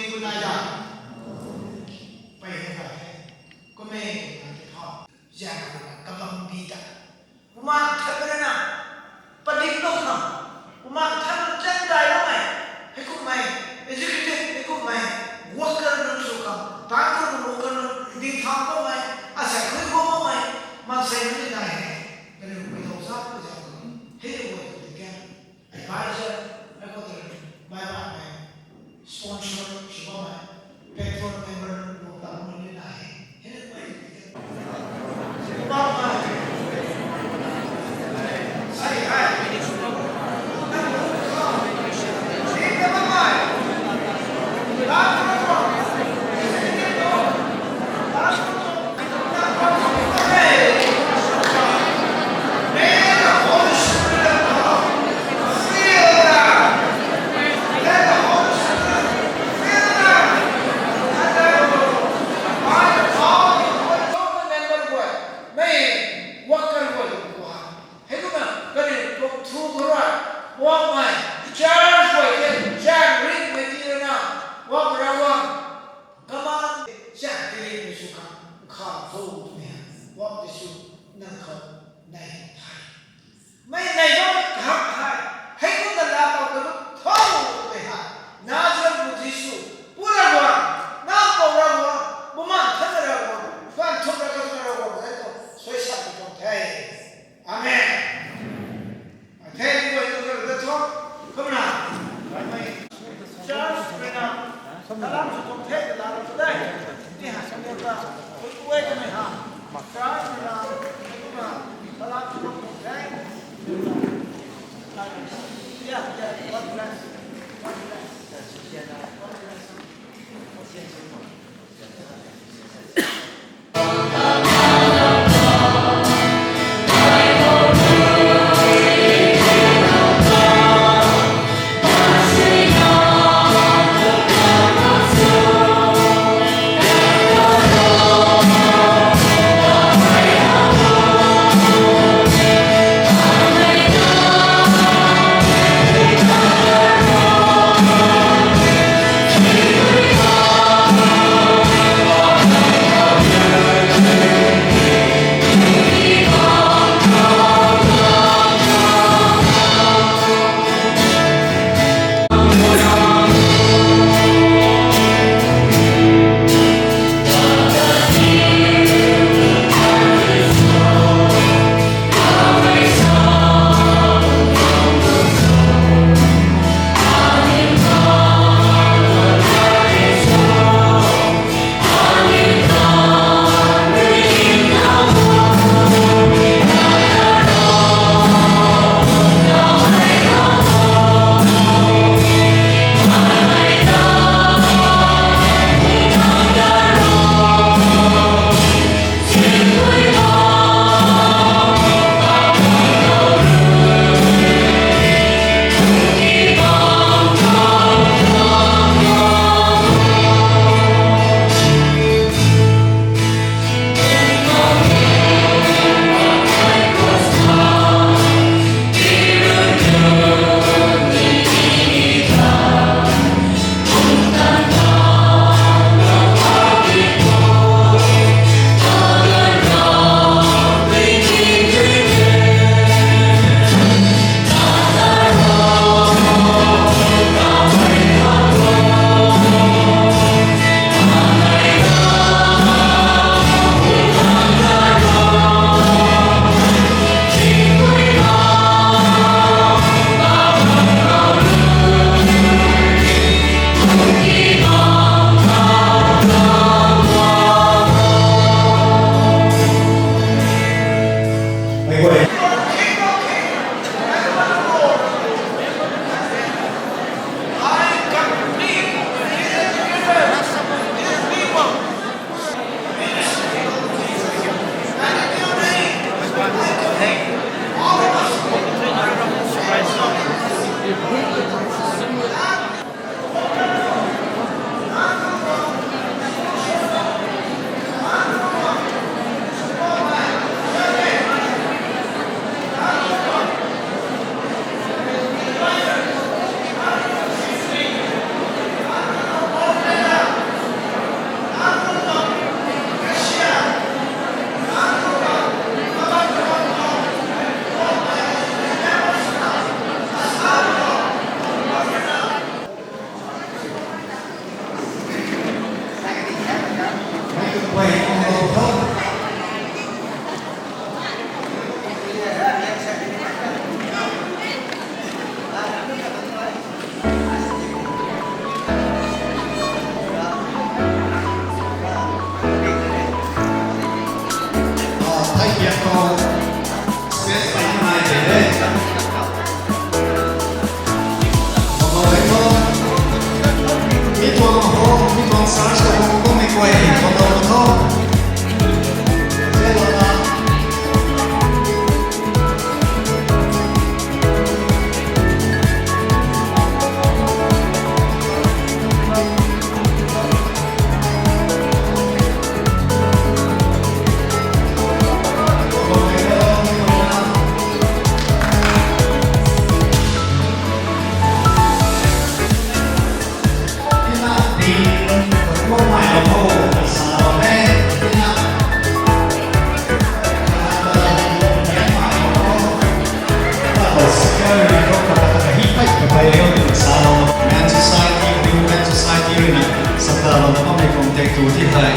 Men Society, Women Society rui na sata lou na bammei tuang tei tu ti hei.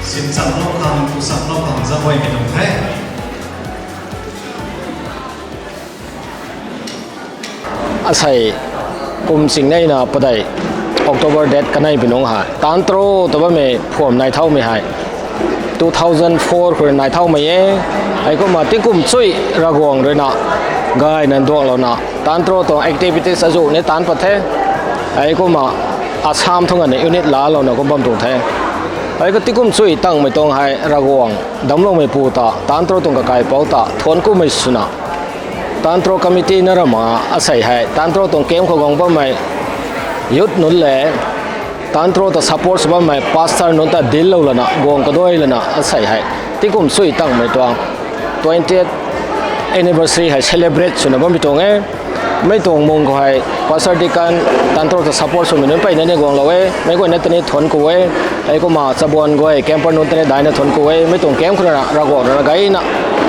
Simchamlou khang, tusamlou khang zaguaymei tuang the. Asei kum ching nei na padeih October date kanei pi nungc hei Tantro ta bammei phuam nai thaumei hei two thousand four khou rui nai thaumei e. Heikumna tingkum chui Ravguangc ruina gayna nduanglouna Tantro tuang activities azuh ni taanc pat the. Heikumna Assam thangc ana unit laalouna kum bam tuang the. Heikumna tingkum chui tangmei tuang hei Ravguangc damcloumeipu ta Tantro tuang kakaipouc ta thuanc kumei swna Tantro committee na ram a asei hei Tantro tuang camp khou guang bammei youth nunc le Tantro ta support sw bammei pastor nunc ta deal lou lana guang kaduai lana asei hei tingkum chui tangmei tuang twentieth anniversary hei celebrate swna bammei tuang e. Mei tuang mung khou hei pastor, deacon, Tantro ta support swmei nunc mpeyna ni guanglou e, meic guayna ta ni thuanc ku e. Heikumna chabuan guay camper nunc ta ni daina thuanc ku e. Mei tuang camp khou rui Ravguangc ruina gayna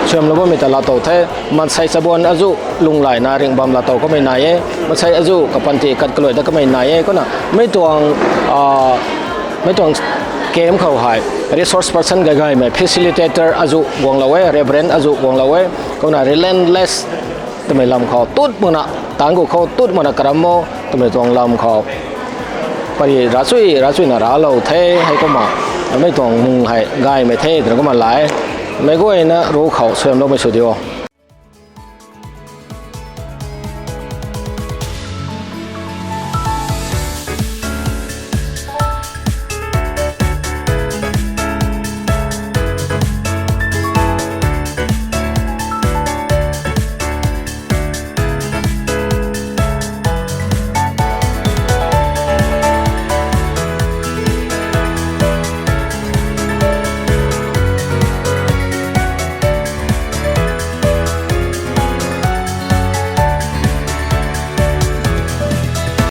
suamlou bammei ta laatow the. Maansei chabuan azuh lunglaina ringh bam laatow kamei nai e. Maansei azuh kapanty kat kaluai dat kamei nai e. Kumna mei tuang camp khou hei resource person gay gaymei facilitator azuh guanglou e, reverend azuh guanglou e. Kumna relentless twmei lam khou tut makna, taanc ku khou tut makna karam o twmei tuang lam khou pary ravchui ravchuina raclou the. Heikumna mei tuang mung hei gaymei the twna kumna lai e. Meic guayna ru khou suamloumei sw di o.